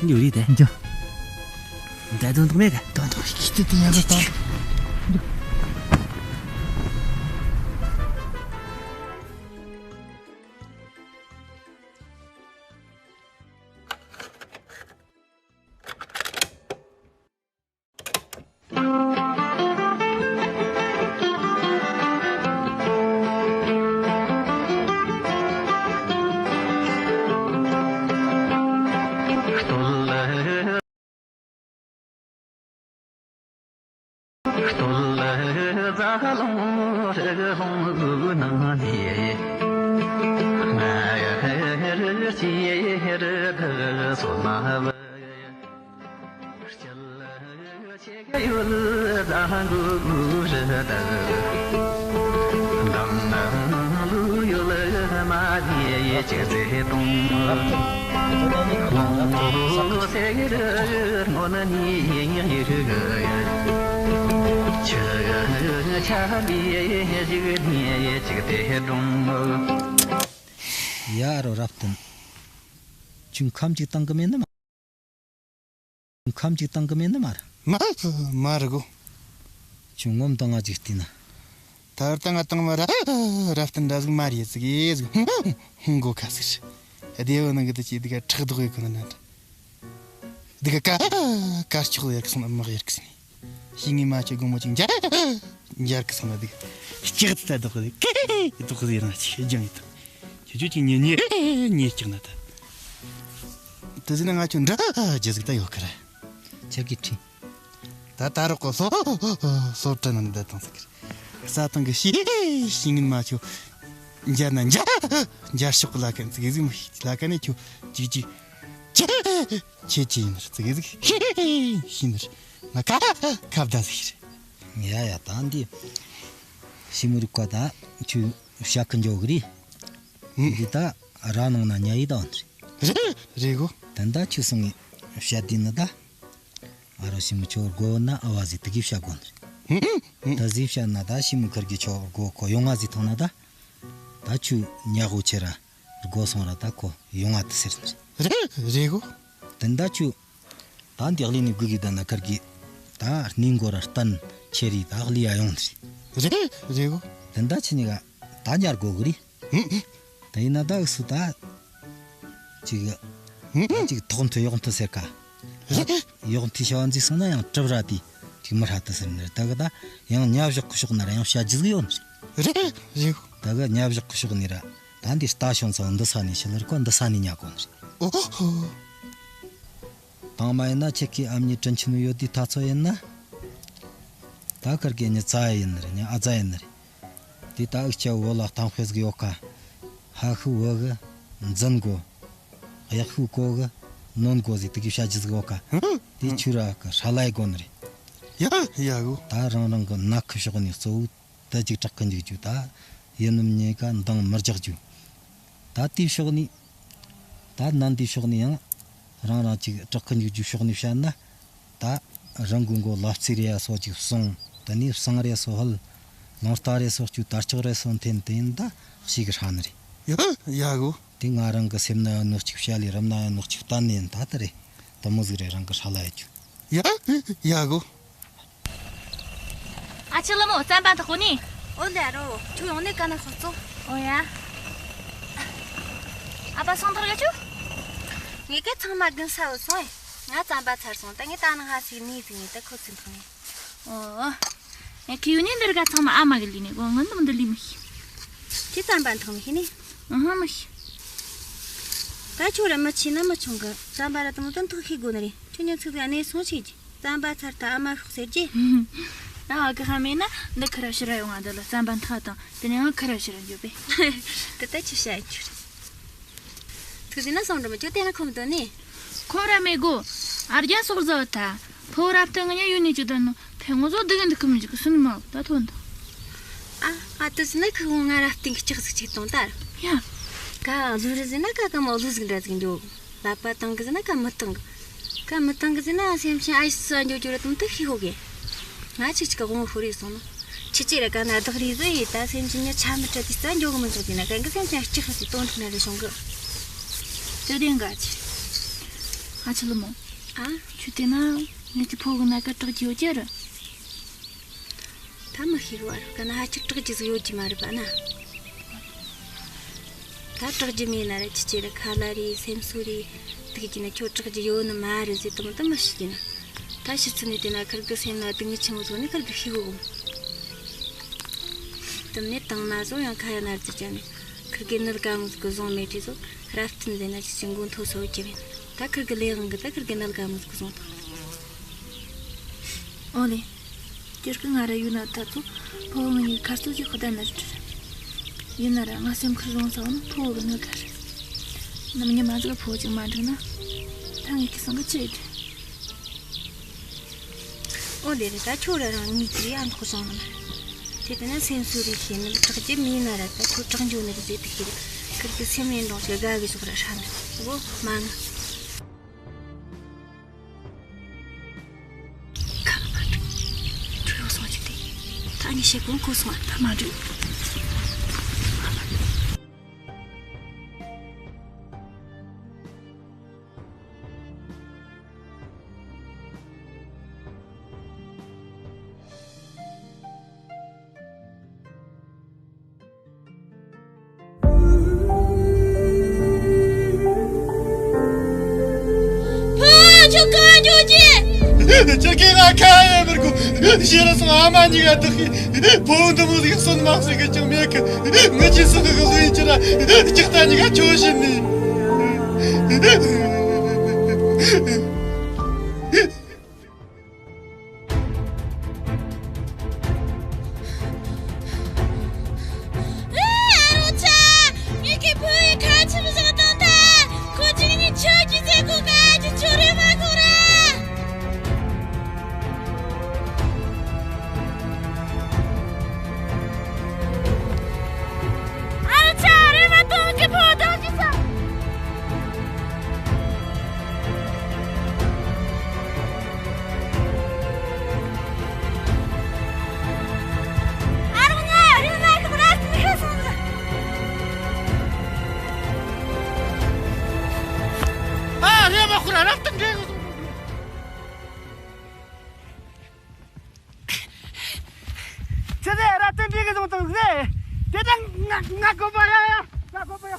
འཇུ་རི་དེ། འཇུ། ད་དོན་དག་མེད་ག་དོན་དག་ཤི་ཏི་ཏི་ཉག་ག་ད། ཡ་རོ་རབ་བརྟན། ཁྱོད་ཁམ་གཅིག་བཏང་གི་མེད་ནི་མ། ཁམ་གཅིག་བཏང་གི་མེད་ནི་མ་རེད། མ་མ་རེད་གོ། ཁྱོད་ངོམ་དང་ང་གཅིག་བལྟས་ན། ད་ལྟ་ང་བཏང་མ་ར་རབ་བརྟན་འདྲ་ཟིག་མ་རེད་ཟིག་ཟིག་ཧུང་གོ་ཁ་ཟིག་རེད། སྡེ་བ་ནང་གི་དུ་ཅི་དི་ག་ཁྲག་དོག་ཡོད་གི་ན་ན། དི་ག་ཀ་ཀར་ཆོག་ཡར་གི་སོང་ན་མག་ཡར་གི་སོང་ནི། ཤི་ངི་མ་ཆོ་དགོང་མོ་ཅིག་འཇར་འཇར་གི་སོང་ན་དི་ག་ལྕགས་ཚ་དོག་གི་ཀེ་དོག་གི་ཡར་ན་ཅིག་ལྗང་ཡི་དང་། ཁྱེད་ཆོས་ཀྱི་ཉེ་ཉེ་ཉེ་ལྕགས་ན་ད། དེ་ཟིན་ན་ང་ཆོ་འདྲ་རྒྱ་ཟིག་ད་ཡོད་ཀི་ར། ཁྱེད་ཀྱི་ཁྲིད། ད་ད་རོགས་གོ་སོ་སོ་བྲན་ནི་ད་དང་ཟིག་གི་ར། ས་དང་གི་ཤི་ཤི་ངིན་མ་ཆོ་འཇར་ན་འཇར་འཇར་ཤོག་གི་ལ་ཀན་ཟིག་ཟིག་མི་ཤི་ལ་ཀན་ནི་ཆོ་ཅིག་ཅིག་ཁྱེད་ཁྱེད་ཀྱི་ཡིན་ཟིག་ཟིག་ཤི་ནི་ར་ང་ཁ་ཁ་བརྡ་ཟིག་རེད། ཡ་ཡ་ད་འདི་ཤི་མི་རིག་ག་ད་ཆུ་བཤའ་གི་འཇོག་གི་རེད། འདི་ད་ར་ནང་ན་ཉ་ཡི་དང་རེད། རེད་གོ། ད་ད་ཆུ་སང་ངི་བཤད་དུས་ན་ད། ཨ་རོ་ཤི་མི་ཆོ་སྒོ་ན་ཨ་བ་ཟི་དུ་གི་བཤད་དགོ་ནི་རེད། ད་ཟི་བཤད་ན་ད་ཤི་མི་ཁར་གི་ཆོ་སྒོ་ཁོ་ཡོང་ང་ཟི་ཐོང་ན་ད། ད་ཆུ་ཉ་གོ་ཆེ་ར་སྒོ་སོང་ར་ད་ཁོ་ཡོང་ང་དུ་ཟེར་ནི་རེད། རེད་རེད་གོ། ད་ད་ཆུ་ ད་འདི་གླས་ནས་སྒུག་གི་ད་ན་ཁར་གི། ད་སྣེ་མགོ་ར་སྟན་ཆེ་རི་ད་གླས་ཡ་ཡོང་ནི་རེད། རེད་རེད་གོ། དེ་འདྲ་ཆི་ནི་ག་ད་ཉར་དགོ་གི་རེད། ཧུམ། ད་ཡིན་ན་ད་འུ་སུ་ད་ཅིག་ཧུམ། ད་ཅིག་ཐོག་མཐུ་གཡོག་མཐུ་ཟེར་ཀ། རེད། གཡོག་མཐུ་བྱ་བ་འཛིན་སོང་ན་ཡང་གྲུབ་ར་དེ་ཅིག་མི་ཧྲ་ཏི་ཟེར་ནི་རེད། ད་གི་ད་ཡང་ཉ་བཞག་ཁུ་ཤོག་ན་ར་ཡང་བྱ་རྒྱུ་ཟིག་ཡོད་ནི་རེད། རེད་རེད་གོ། ད་གི་ཉ་བཞག་ཁུ་ཤོག་ནི་ར་ད་འདི་རྟ་ཤོང་ཚང་འདི་ས་ནས་ཤི་ལར་ཀོ་འདི་ས་ནས་ཉ་གོ་ནི་རེད། ཨོ་ཧོ། དང་མ་ཡིན་ན་ཁྱེད་ཀྱི་ཨ་མྱེས་དྲིན་ཆེན་ནོ་ཡོད་དུས་ཐ་ཚོ་ཡིན་ན། ད་ཁར་གི་ཉི་ཙ་ཡིན་ནི་རེད། ཉི་ཨ་ཙ་ཡིན་ནི་རེད། དེ་ད་འུ་ཅག་བོད་ལ་གཏམ་དཔེ་ཟིག་ཡོད་ཀ། ཕ་ཤུལ་བུ་གི་འཛིན་དགོ། གཡག་ཤུལ་ཀོ་གི་ནོན་དགོ་ཟིག་དེ་གི་བྱ་རྒྱུ་ཟིག་ཡོད་ཀ། དེ་ཆུ་ར་གི་ཧྲ་ལ་ཡི་དགོ་ནི་རེད། ཡ་ཡ་གོ། ད་རང་རང་གི་ནག་ཁུ་ཕྱོགས་ནས་གཙོ་བོ། ད་ཅིག་དྲག་གི་འཇུག་རྒྱུ། ད་ཡིན་ནམ་ཉེས་ཀ་འདང་མི་རྒྱག་རྒྱུ། ད་དེའི་ཕྱོགས་ནས། ད་ནན་དེའི་ཕྱོགས་ནས་ཡང་། རང་རང་ཅིག་དྲག་གི་འཇུག་རྒྱུ་ཕྱོགས་ནས་བཤད་ན། ད་རང་གི་མགོ་ལབ་རྩེ་རེ་ཡ་སོགས་ཅིག་བསྲུང་། དེ་ནས་བསང་རེ་སོགས་ཕུལ། ལུང་རྟ་རེ་སོགས་བཅུག་དར་ལྕོག་རེ་སོགས་འཐེན། དེ་ཡིན་ད་ཞིག་གི་ཧྲ་ནི་རེད། ཡ་ཡ་གོ། དེ་ང་རང་གི་སེམས་ན་ཡང་ནོར་གཅིག་བཤད་ལས་རབ་ན་ཡང་ནོར་གཅིག་བསྟན་ནས་ཡིན། ད་ད་རེད། དེ་མོ་ཟིག་རེད། རང་གི་ཧྲ་ལ་ཡ་རྒྱུ། ཡ་ཡ་གོ། ཨ་ཅེ་ལྷ་མོ་རྩམ་པ་འཐག་གོ་ནི། ཨོ་ལེ་རོ། ཁྱོད་ཡོང་ནས་ཀ་ན་ཤོག་ཙོ། ཨོ་ཡ། ཨ་ཕ་སོང་ཐག་ག་ཆུ། ངས་ཀ་ཚང་མ་གིན་ས་བུད་སོང་ཨེ། ང་རྩམ་པ་ཚར་སོང་། ད་ངས་ད་ནང་ང་ཞིག་ནས་ཟིག་ངས་ད་ཁོ་ཚོ་འཐག་ནས། ཨོ། ངས་ཁྱེད་ཡོང་ནས་འདིར་ག་ཚང་མ་ཨ་མ་གི་ལས་ནས་གོ། ང་འདི་མོ་འདི་ལས་མི་ཤེས། ཁྱེད་རྩམ་པ་འཐག་མི་ཤེས་ནི། ཨ་ཧ་མི་ཤེས། ད་ཁྱོད་ར་མི་ཆེ་ན་མི་ཆུང་གི་རྩམ་པ་ར་དེ་མོ་ད་འཐག་ཤེས་དགོ་ནི་རེད། ཁྱོད་ཉིན་ཚིག་ཟིག་གནས་སོང་ཆེ་གི། རྩམ་པ་ཚར་ད་ཨ་མ་ཤོག་ཟེར་གྱི། ད་ཨ་ཀི་ཧ་མེད་ན་འདི་ཁི་ར་ཕྱི་ར་ཡོང་ང་འདི་ལ་རྩམ་པ་འཐག་དང་དེ་ནས་ང་ཁི་ར་ཕྱི་ར་འགྱོ་པས། དེ་ལྟ་ཅི་བྱ་ཡི་ཁྱོད། ཐུགས་ཟིན་ན་སོང་འགྲོ་མི་ཁྱོད་དེ་ན་ཁོམ་དོ་ནི། ཁོམ་ར་མེད་གོ། ཨ་རྒྱ་སོག་ཟ་བ་ད། ཕོ་རབ་ཏུ་ང་ཉ་ཡོད་ནས་ཅི་ད་ནོ་ཕེ་ངོ་ཟོ་འདི་གི་འདི་ཁི་མི་འཇིག་གི་སུན་མ་ད་ཐོན་ད། ཨ་ཨ་ཏི་ཟིན་ན་ཁི་ངོ་ང་ར་སྟེང་གི་ལྕགས་ཟིག་ཅིག་གཏོང་ད། ཡ། ཀ་ལུ་རི་ཟིན་ན་ཀ་ཀ་མོ་ལུ་ཟིག་འདྲ་ཟིག་འགྱོ། ལབ་པ་བཏང་གི་ཟེར་ན་ཀ་མི་བཏང་གི། ཀ་མི་བཏང་གི་ཟེར་ན་སེམས་ཅན་ཨ་ཡི་སུ་འགྱོ་རྒྱུ་རེད་དམ་དུ་ཤི་ཤོག་གི། ང་ཆིག་ཆིག་གི་དབང་ཤོར་རེ་སོང་ན། ཆི་ཆི་ར་ཀ་ན་བདག་རེ་ཟོ་ཡི་ད་སེམས་ཅན་ཉ་ཆ་མི་སྤྲད་དེ་རྩ་འགྱོ་གི་མི་འཇོག་དེ་ན་གན་གི་སེམས་ཅན་ལྕི་ཤི་སི་དོན་ཐུག་ན་རེ་སོང་གི། དེ་དེ་འགའ་ཆི། ཨ་ཆི་ལོ་མོ། ཨ། ཆུ་དེ་ན་ངེད་ཀྱི་ཕོ་གི་ན་ཀ་དྲག་གི་ཡོད་ཀྱི་རེད། ད་མི་ཤེས་གི་བར་ག་ན་ཧ་ཅིག་དྲག་རྒྱུ་ཟིག་ཡོད་ཀྱི་མ་རེད་པ་ན། ད་དྲག་རྒྱུ་མེད་ན་ར་ཁྱི་ཆེ་ར་ཁ་ལ་རེ་སེམས་གསོ་རེ་དུག་གྱི་ན་ཁྱོད་དྲག་རྒྱུ་ཡོད་ནི་མ་རེད་ཟེར་དུ་མི་ད་མི་ཤེས་ཀྱི་ན། ད་ཕྱི་ཚུལ་ནས་བལྟས་ན་ཁིར་གི་སེམས་ན་སྡུག་བསྔལ་ཆེན་མོ་བཟོ་ནི་ཁིར་གི་ཤེས་གོ་གོ། དུམ་ནས་དང་མ་བཟོ་ཡང་ཁ་ཡ་ན་རྫི་ཅན་ནས་ཁིར་གི་ནི་ལ་ཀ་མོ་ཟིག་གི་བཟུང་མེད་དྲི་བཟོ་རབ་བརྟན་ཟེར་ན་ཅི་ཞིག་མགོ་མཐོ་སོ་ཀྱི་རེད། ད་ཁིར་གི་ལས་དབང་གི་ད་ཁིར་གི་ནི་ལ་ཀ་མོ་ཟིག་གི་བཟུང་དང་། ཨོ་ལེ། སྤྱིར་གི་ང་ར་ཡུལ་ན་ད་ཚོ་ཕོ་བོ་ང་གཉིས་ཁ་རྩོད་ཀྱི་ཁོ་ད་ནར་བྲི་ར། ཡིན་ན་ར་ང་སེམས་ཁུར་བཟུང་ས་བོ་ནི་ཕོ་བོ་གི་ནི་དགའ་རེད། ནམ་ཉི་མ་ཟིག་ཕོ་བོ་ཅིག་མ་འགྲིག་ན། ད་ངས་ཁི་སང་གི་ཆི་ཡེད་དེ། ཨོ་ལེ་རེད། ད་ཁྱོད་ར་རང་ངས་ཀྱི་ཨ་མཁོ་སོང་ནི་མ་རེད། དེ་ལྟ་ན་སེམས་གསོ་རེ་བྱས་ནི་དྲག་རྒྱུ་མེད་ན་ར་ད་ཁྱོད་དྲག་འཇོག་ནི་རེད་ཟེར་དེ་ཤེས་རེད། ཁིར་གི་སེམས་ཡིན་འདྲོང་ཞིག་དགའ་གི་ཞོག་ར་ཧྲ་ནི་འོ་མ་ནི། ཁ་ལ་མ་འགྲོ། ཁྱོད་ཡོང་སོང་ཅི་སྟེ། ད་ནི་ཞེ་གོང་ཁོ་སོང་ད་མ་འགྲོ། ཕ་ཁྱོད་གང་འགྱོ་རྒྱུ། ཁྱོད་ཀྱིས་ང་ཁ་ཡེ་མི་དགོས། ཤེས་ར་སོང་ཨ་མ་གཉིས་ཀ་བདག་གིས་ཕོ་བོ་འདི་མོ་ཟིག་གསོན་མ་ཟིག་གི་ཅང་མེད་གི། ངི་ཅི་སུ་གི་གི་བཟོ་ཡིན་ཅི་ར་ལྕགས་རྟ་གཉིས་ཀ་ཁྱོད་བཞིན་ནི། བཏང་བཏང་ཟེ། དེ་དང་ང་ང་གོ་པ་ཡ་ཡ། ང་གོ་པ་ཡ།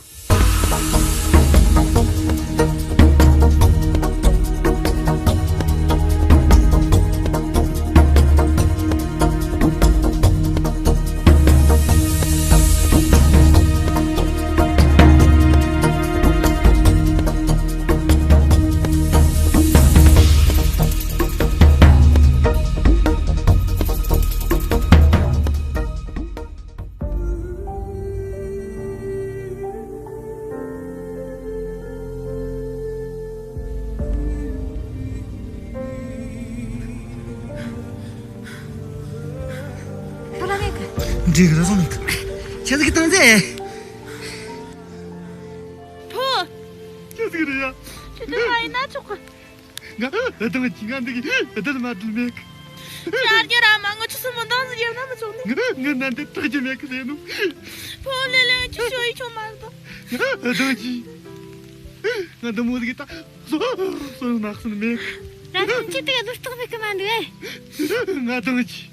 ཁྱོད་ལ་མེད་གི། འདྲེ་གི་ར་སོང་མེད་གི། ཁྱེད་ཀྱི་བཏང་ཟེ། ཕོ། ཁྱེད་ཀྱི་རེད་ཡ། ཁྱེད་ཀྱི་ལ་ཡིན་ན་ཆོག་གི། ང་བདག་གི་ང་འདི་གི་བདག་མ་བདག་མེད་གི། ཁྱེད་རྒྱ་ར་མ་ངོ་ཆུ་སུ་མི་འདང་ཟི་ཡོད་ན་མི་ཆོག་ནི། ང་ང་ནན་དེ་དྲག་རྒྱུ་མེད་གི་ཟེར་ནོ། ཕོ་ལེ་ལེ་ཁྱོད་ཤོ་ཡི་ཆོ་མ་ཟི་དང་། ང་བདག་གི། ང་འདི་མོ་ཟི་གི་ད། སོ་སོ་ནག་སོན་མེད། ར་ཐུན་ཅི་ཏི་ག་བཟོ་སྟོག་མེད་གི་མ་འདུག་ཨེ། ང་དང་ཅི།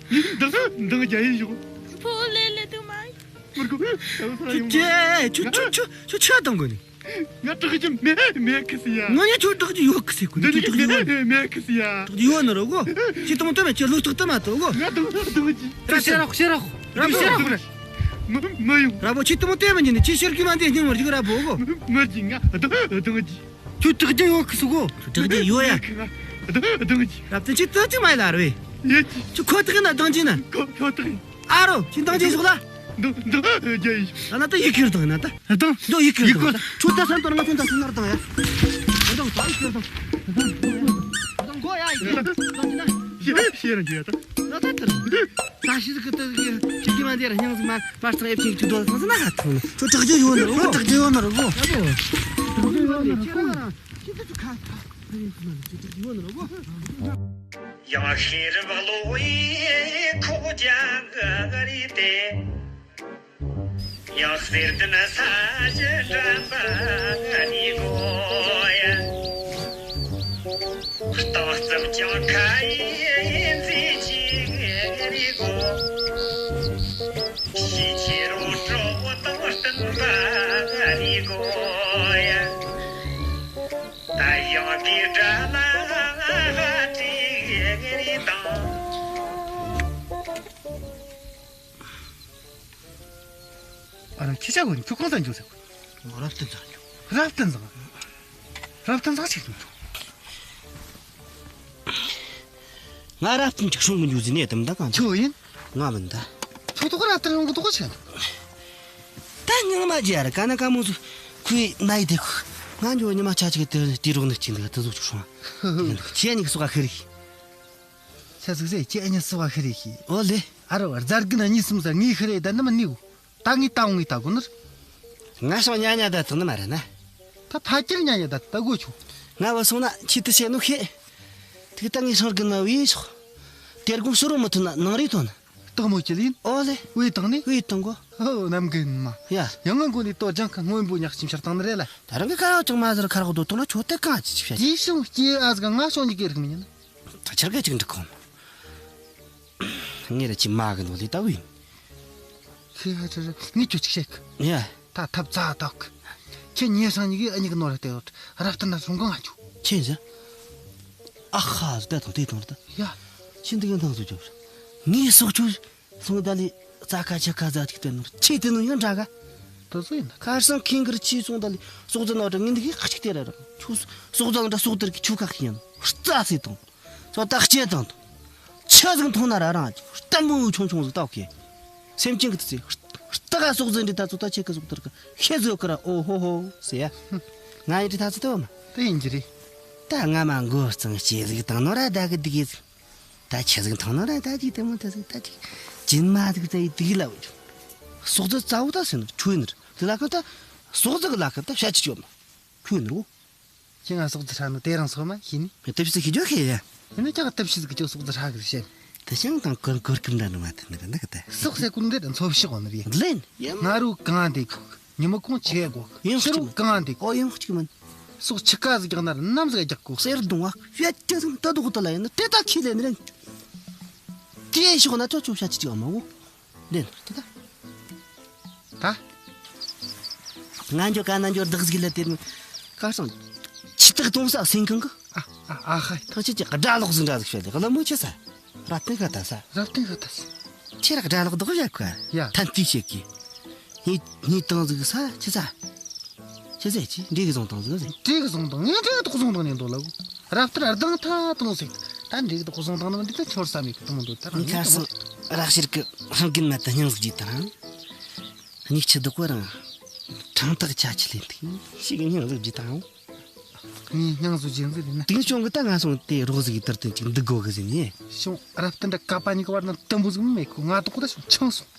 འདང་འདང་རྒྱ་ཡིན་ཞོག་ཕོ་ལེ་ལེ་དུ་མ་ཡིན། མི་རྒོ་ཨ་ས་ཡོང་། ཁྱོད་ཁྱོད་ཁྱོད་ཁྱོད་ཁྱོད་ཆོས་དང་གོ་ནི། ང་དྲག་རྒྱུ་མེད་མེད་གི་སི་ཡ། ང་ཉིད་ཁྱོད་དྲག་རྒྱུ་ཡོད་གི་སི་གོ་ནི། འདི་ཁྱོད་དྲག་རྒྱུ་ཡོད་ནི། མེད་མེད་གི་སི་ཡ། དྲག་རྒྱུ་ཡོད་ནི་རོ་གོ། ཅི་དང་དོན་མེད་ཁྱོད་ལུས་རྟག་ཏུ་མ་ཐོ་གོ། ང་དང་དང་ཅི། ར་ཤེ་རོག་ཤེ་རོག་ར་ཤེ་རོག་ར། མི་མི་ཡོང་། ར་བོ་ཅི་དང་དོན་མེད་ཉིན་ནི་ཅི་ཤེར་གི་མ་འདི་སྙིང་བར་གི་ར་བོ་གོ། མི་མི་ཅི་ང་དང་དང་ཅི། ཁྱོད་དྲག་རྒྱུ་ཡོད་གི་སུ་གོ། དྲག་རྒྱུ་ཡོད་ཡ། ང་དང་དང་ཅི། རབ་བརྟན་ཅི་ཏོ་ཅི་མ་ཡི་ལ་རེད། ཡེ་ཅི། ཁྱོད་ཁོ་ཐག་ན་དང་ཅི་ན། ཁོ་ཁོ་ཐག་ཡིན། ཨ་རོ་ཅི་དང་ཅི་ཞོག་ལ། དང་དང་རྒྱ་ཡིན། ཨ་ན་ད་ཡི་ཁེར་དང་ན་ད། དང་དང་ཡི་ཁེར་དང་། ཁྱོད་ད་སན་དོར་ང་ཁྱོད་ད་སན་ནར་དང་ཡ། དང་ད་ཡི་ཁེར་དང་། དང་གོ་ཡ་ཡི་ཁེར་དང་ན། ཤེས་ཤེས་ར་ཡ་ད། ན་ད་ཁེར། ད་ཤི་ཟི་ཁི་ཏི་ཁི་ཁི་མ་དེ་ར་སྙིང་ཟི་མ་པར་ཚང་ཨེབ་ཆིང་ཁི་དོ་ཚང་ཟི་ན་ཧ་ཐུང་ན། ཁྱོད་དྲག་རྒྱུ་ཡོད་ནི་རོ། ཁྱོད་དྲག་རྒྱུ་ཡོད་ནི་རོ་གོ། ཁྱོད་དྲག་རྒྱུ་ཡོད་ནི་རོ་གོ། ཡང་ཤེས་རབ་བློ་ཡི་ཁོག་ཀྱང་ག་རེ་དེ། ཡང་གསེར་ལྡན་ས་གཞི་འགྲམ་པ་ནི་གོ་ཡ། སྟག་རྩུབ་ཀྱང་ཁ་ཡི་མཛེས་ཅིག་རི་གོ། ཤི་ཆེ་རུ་གྲོགས་དང་བསྟུན་པ་རི་གོ་ཡ། ད་ཡང་གི་དགྲ་ལ་ཧ་ཏི་རི་དང་། ཨ་རོ་ཁྱེད་ཅག་གོ་ནི་ཁྱོད་གང་ས་འཇུག་ཟེར་གོ། ང་རབ་བརྟན་ཚང་འཇུག་རབ་བརྟན་ཚང་། རབ་བརྟན་ཚང་ཞིག་འཇུག་ང་རབ་བརྟན་ཅིག་སྲུང་གི་འཇུག་ཟིན་ནས་དམ་ད་གང་ཁྱོད་ཡིན། ང་མིན་ད། ཁྱོད་ཐོག་རབ་བརྟན་རུང་གི་ཐོག་ཆེན། ད་ངང་མ་རྒྱ་ར་ཀ་ན་ཀ་མོ་ཚོ་ཁུའི་ནའི་དེ་ཁུ་ང་འཇོ་ཉི་མ་ཆ་ཅིག་དེ་དེ་རོགས་ནི་ཅིག་འདི་དེ་ཟུག་ཅིག་སྲུང་། ཁྱེད་གཉིས་ཀྱི་སོག་ཁ་ཁེར་ཤི། ཆ་ཟིག་ཟེ་ཁྱེད་གཉིས་སོག་ཁ་ཁེར་ཤི། ཨོ་ལེ། ཨ་རོ་རྫ་རྒན་གཉིས་གསུམ་ཟ་ངའི་ཁེར་ད་ནི་མི་ནི་གོ། ད་ངས་ད་འོང་ངས་ད་གོ་ནི། ང་སང་ཉ་ཉ་ད་ཐུག་ནི་མ་རེད་ན། ད་ཕ་ཁྱེར་ཉ་ཉ་ད་ད་གོ་ཆོ། ང་བ་སོང་ན་ཁྱི་དུ་བཤད་ནོ་ཤེས། དེ་ད་ངས་སང་རྒན་མ་བས་ཤོག་དེ་དགོང་ཕྱི་རོ་མི་ཐོན་ན་ནང་རེ་ཐོན་ན། སྟག་མོ་ཁྱི་ལིན། ཨོ་ལེ། ཝེ་བཏང་ནི། ཝེ་བཏང་གོ། ཧོ་ནམ་གི་མ། ཡ། ཡང་ང་མགོ་ནས་ཏོ་ལྗང་ཁ་སྔོན་པོ་ཉག་ཅིག་ཕྱིར་བཏང་ནི་རེད་ལ། ད་རང་གི་ཁ་ཅང་མ་ཟེར་ཁ་རོག་དོ་བཏང་ན་ཆོ་དེ་གང་ཅི་ཅི་བཤད། དེ་སང་སྐྱེ་ཨ་ཟིག་ང་ཤོང་ཉི་གེ་རིག་མི་ཉན། ད་ཆར་ག་ཅིག་འགྲིག་གོ། ངས་ར་ཅི་མ་གི་ནོ་ལི་ད་ཝིན། ཁི་ཧ་ཆ་ར་ངས་ཁྱོད་ཅིག་བཤད་གི། ཡ། ད་ཐབས་རྩ་དག་གི། ཁྱེད་ཉེ་སང་ཉི་གི་ཨ་ཉི་གི་ནོ་ར་ལྟ་ཡོད། རབ་ཏུ་ན་སོང་གང་ང་ཆུ། ཁྱེད་ཟེ། ཨ་ཧ་ཟེ་ད་དང་དེ་དང་ར་ད། ཡ། ཁྱེད་འདི་ག་འདང་ཟུ་ཅོ། ངས་སོག་ཆུ། སོང་ད་ལི་རྩ་ཁ་ཆ་ཁ་ཟ་ཅིག་དེ་ནོར་ཆེ་དེ་ནོ་ཡང་འདྲ་ག་དེ་ཚོ་ཡིན་ན། ཁར་སང་ཁིང་གིར་ཆི་སོང་ད་ལི་སོག་རྫ་ནོ་འདྲ་ངན་འདི་གི་ཁ་ཅིག་དེ་ར་ར། ཆུ་སོག་རྫ་ནོ་འདྲ་སོག་དེར་གི་ཆུ་ཁ་ཁི་ཡིན། རྩ་སེ་དང་། ཚོ་ཏག་ཅེ་དང་། ཆི་ཟིག་མཐོང་ན་ར་རང་ལྟད་མོ་ཆུང་ཆུང་ཟིག་ལྟ་ཨོ་ཁེ། སེམས་ཅན་གི་དུ་ཚེ་རྟ་ག་སོག་རྫ་འདྲི་ད་ཚོ་ད་ཆེ་གི་སོག་དེར་གི་ཤེ་ཟོ་གི་ར་ཨོ་ཧོ་ཧོ་ཟེ་ཡ། ང་ཡི་འདྲི་ད་ཚོ་ལྟ་བ་མ། དེ་ཡིན་གྱི་རེད། ད་ང་མ་མགོ་གཙང་ཅེ་ཟིག་དང་ནོ་ར་ད་གི་འདི་གི་ཟིག་ད་ཆི་ཟིག་མཐོང་ནོ་ར་ད་ཅིག་ལྟད་མོ་ད་ཟིག་ད་ཅིག་ཅིན་མ་ཟིག་ད་ཡི་འདི་གི་ལ་འོ་ཆུ། སོག་རྫ་རྩ་བོ་ད་སེ་ནོ་ཆུ་ཡིན་ནི་ར་དེ་ལ་ཁ་ད་སོག་རྫ་གི་ལ་ཁ་ད་བྱ་ཅི་ཆོ་མ་ཆུ་ཡིན་ནི་རོ། ཁྱེད་ང་སོག་རྫི་ཧྲ་ནོ་དེ་རང་སོག་མ་ཤེས་ནི། ངས་ཏབ་ཤི་ཟིག་ཁྱེད་ཇོ་ཁེ་ཡ། ཡིན་ན་ཀྱང་ཏབ་ཤི་ཟིག་ཁྱོད་སོག་རྫི་ཧྲ་གི་ཤེས། དེ་ཤང་དང་གོར་གོར་ཀིམ་འདྲ་ནི་མ་ཐུབ་ནི་རེད་ན་གི་ད། སོག་སེ་ཀུན་འདྲེ་དང་འཚོ་བྱེད་འོ་ནི་རེད། ལེན་ཡིན། ང་རུ་གང་དེ་ཁུག་ཉི་མ་གོང་ཆེ་གོ། ཡིན་ཤི་རུ་གཅིག་མིན། གང་དེ་ཨོ་ཡིན་ཤི་གཅིག་མིན། སོག་ཆི་ཀ་ཟིག་རྒྱག་ན་ར་ནམ་ཟིག་རྒྱག་གོ། གསེར་གདུང་བ་ཡ་ཅི་ཟིག་ད་དུ་གོ་ད་ལ་ཡིན་ན་དེ་ད་ཁྱི་ལེན་རེད། དེ་ཤོག་ན་ཅོ་ཅོ་བྱ་ཅི་ཅི་ཨ་མ་བོ། ལེན་ཏི་ད། ད། ང་འཇོ་ག་ན་འཇོ་བདག་ཟིག་ལ་དེར་ཁ་སང་། ཆི་ཏག་གཏོང་ས་སེང་གང་གི། ཨ་ཨ་ཨ་ཧའི། ཐང་ཆེ་ཅི་དགྲ་ལོག་ཟིག་འདྲ་ཟིག་བྱས་ཏེ་གླ་མོ་ཆེ་ས། རབ་བརྟན་ཤ་ད་ས། རབ་བརྟན་ཤ་ད་ས། ཁྱེད་ར་དགྲ་ལོག་རྡོག་བཞག་ག་ཡ། ཐན་ཏི་ཤེས་ཀི། ནི་ནི་ཏང་ཟིག་ས་ཆི་ས། ཆི་ཟེ་ཅི་འདྲེ་གི་བཟུང་ཏང་ཟིག་ཟེ། འདྲེ་གི་བཟུང་ཏང་ངས་འདྲེ་གི་དོག་བཟུང་ཏང་ནས་འདོད་ལ་གོ། རབ་བརྟན་ལྡང་ཐ་ཏང་ཟིག་ད་འདྲེ་གི་དོག་བཟུང་ཏང་ནི་འདི་ད་ཆོར་ས་མེད་གི་ཏང་འདོད་ད་རང་ངས་ཁ་སང་རག་ཤེར་གི་རང་གིན་མ་ད་སྙིང་ཟིག་ཅི་ད་རང་། གཉིས་ཆི་འདུག་གོ་རང་། ཕྲེང་ཐག་ཆ་ཆི་ལེན་ཐིག་ཤི་གི་སྙིང་ཟིག་ཅི་ད་རང་། ངའི་སྙིང་བཟོ་རྒྱུ་ཟིག་རེད་ན། དེང་ཆུང་གི་ད་ང་སོང་དེ་རོགས་ཟིག་གི་དུར་དོན་ཅིག་འདུག་དགོ་གི་ཟིན་ཡེ། ཤོང་རབ་བརྟན་འདྲ་ཀ་པ་གཉིས་ཀ་བར་ན་དུམ་བུ་ཟིག་མེད་གོ། ང་དོག་གོ་ད་ཤོང་ཆང་སོང་།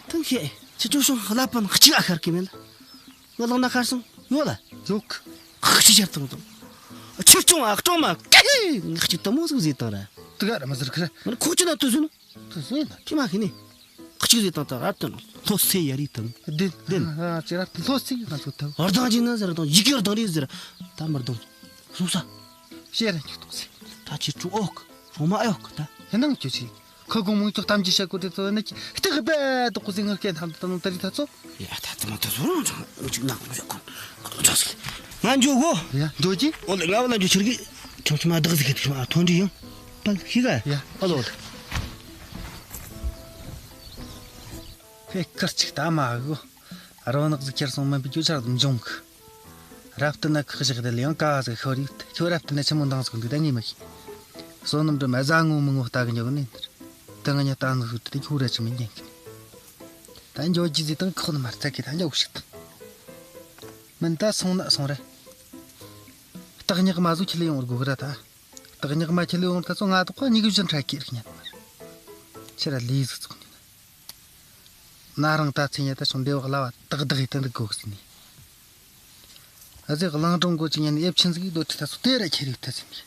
ཐང་ཤེས་ཁྱི་ཅོ་ཤོང་ལ་པ་ན་གཅིག་ཨ་ཤར་གི་མེད་ལ། ང་ལག་ན་ཤར་སོང་ཡོད་ལ། ཡོད་གི། ཁག་ཅིག་ཤར་དང་དང་། ཁྱི་ཅོང་ཨ་ཀྲོང་མ་ཀེ་ཧེ་ང་གཅིག་དུ་མོ་ཟིག་ཟིག་དང་ར། དུ་ག་ར་མ་ཟེར་གི་ར། ང་ཁོག་ཅི་ན་དུ་ཟིན། དུ་ཟིན་ན། ཁྱི་མ་ཁི་ནི། གཅིག་ཟིག་དང་ད་རབ་ཏུ་ལྷོ་སེ་ཡ་རི་དང་། བདེན། བདེན། ཨ་ཅི་རབ་ཏུ་ལྷོ་སེ་ང་ཚོ་ཐབས། ཨར་དང་ཅི་ན་ཟེར་དང་ཡི་གེ་ཨར་དང་རི་ཟེར། ད་མར་དང་། སུ་ས། ཤེས་ར་ཉུག་ཏོག་སེ། ད་ཅི་ཀྲུ་ཨོག་རོ་མ་ཨོག་ད། ཧེ་ནང་ཁྱོད་ཅི། ཁོ་གོང་མོ་ཚོ་གཏམ་གྱི་བཤད་གོ་དེ་ཚོ་ནི་སྟག་རྦད་དོག་སེ་ངར་སྐད་ཐང་དང་ད་རི་ད་ཚོ། ཡ་ད་ཚོ་མ་ད་ཚོ་རང་ཚང་མི་ཅིག་ནག་ཚོ་ཁོང་ཁོང་ཚོ་ཟིག་ང་འཇོག་གོ། ཡ་འཇོག་གི། འོ་ལེ་ང་བ་ལ་འཇོག་ཆེར་གི། ཁྱོད་ཚོ་མ་བདག་ཟིག་གི་ཐུག་མ་ཐོན་འདྲི་ཡང་། པ་ཤི་ག་ཡ་ཨ་ལོ། ཧེ་ཁར་ཅིག་ད་མ་གོ། རོ་ནག་ཟིག་ཁྱེར་སོང་མིན་པའི་རྒྱུ་ཆ་ར་འཇོང་གི། རབ་ཏུ་ན་ཁག་བཞག་དེ་ལ་ཡང་ཀ་ཟིག་ཤོར་ཡོད། ཁྱོད་རབ་ཏུ་ན་ཆི་མོ་འདང་ཟིག་འདུག་ད་ངས་མི་ཤེས། བསོད་ནམས་འགྲོ་མ་བཟའ་ངོ་མི་ངོ་ལྟ་གི་འཇོག་ནས་འདིར། ད་ང་ཉ་ལྟ་ནི་ཟིག་དེ་ཁྱོད་ར་ཆི་མི་ཉན་གི། ད་འཇོག་རྒྱུ་ཟིག་དང་ཁོག་ནི་མ་རྩ་གི་ད་འཇོག་ཞིག་དང་། མིན་ད་སོང་ན་སོང་རེད། སྟག་ཉག་མ་ཟོ་ཁྱི་ལ་ཡོང་དགོ་གི་ར་ད། སྟག་ཉག་མ་ཁྱི་ལ་ཡོང་ད་ཚོ་ང་དོག་ག་ཉིག་བཞི་འཕྲད་ཀྱི་རིགས་ཉན་མར། ཁྱི་ར་ལས་ཟིག་ཚོགས་ཉན། ན་རང་ད་ཚེ་ཉེ་ད་ཆུང་འདེ་བག་ལ་བ་ཏག་ཏག་ཡིད་དུ་འདུག་གོ་གི་ཟིན་ནས། ཨ་ཟེ་གླང་སྒྲུང་གོ་ཅི་ཉན་ནས་ཨེབ་ཆིན་ཟིག་སྡོད་དེ་ད་སུ་དེ་ར་ཁྱེར་ཡོད་ད་ཟིན་ནས།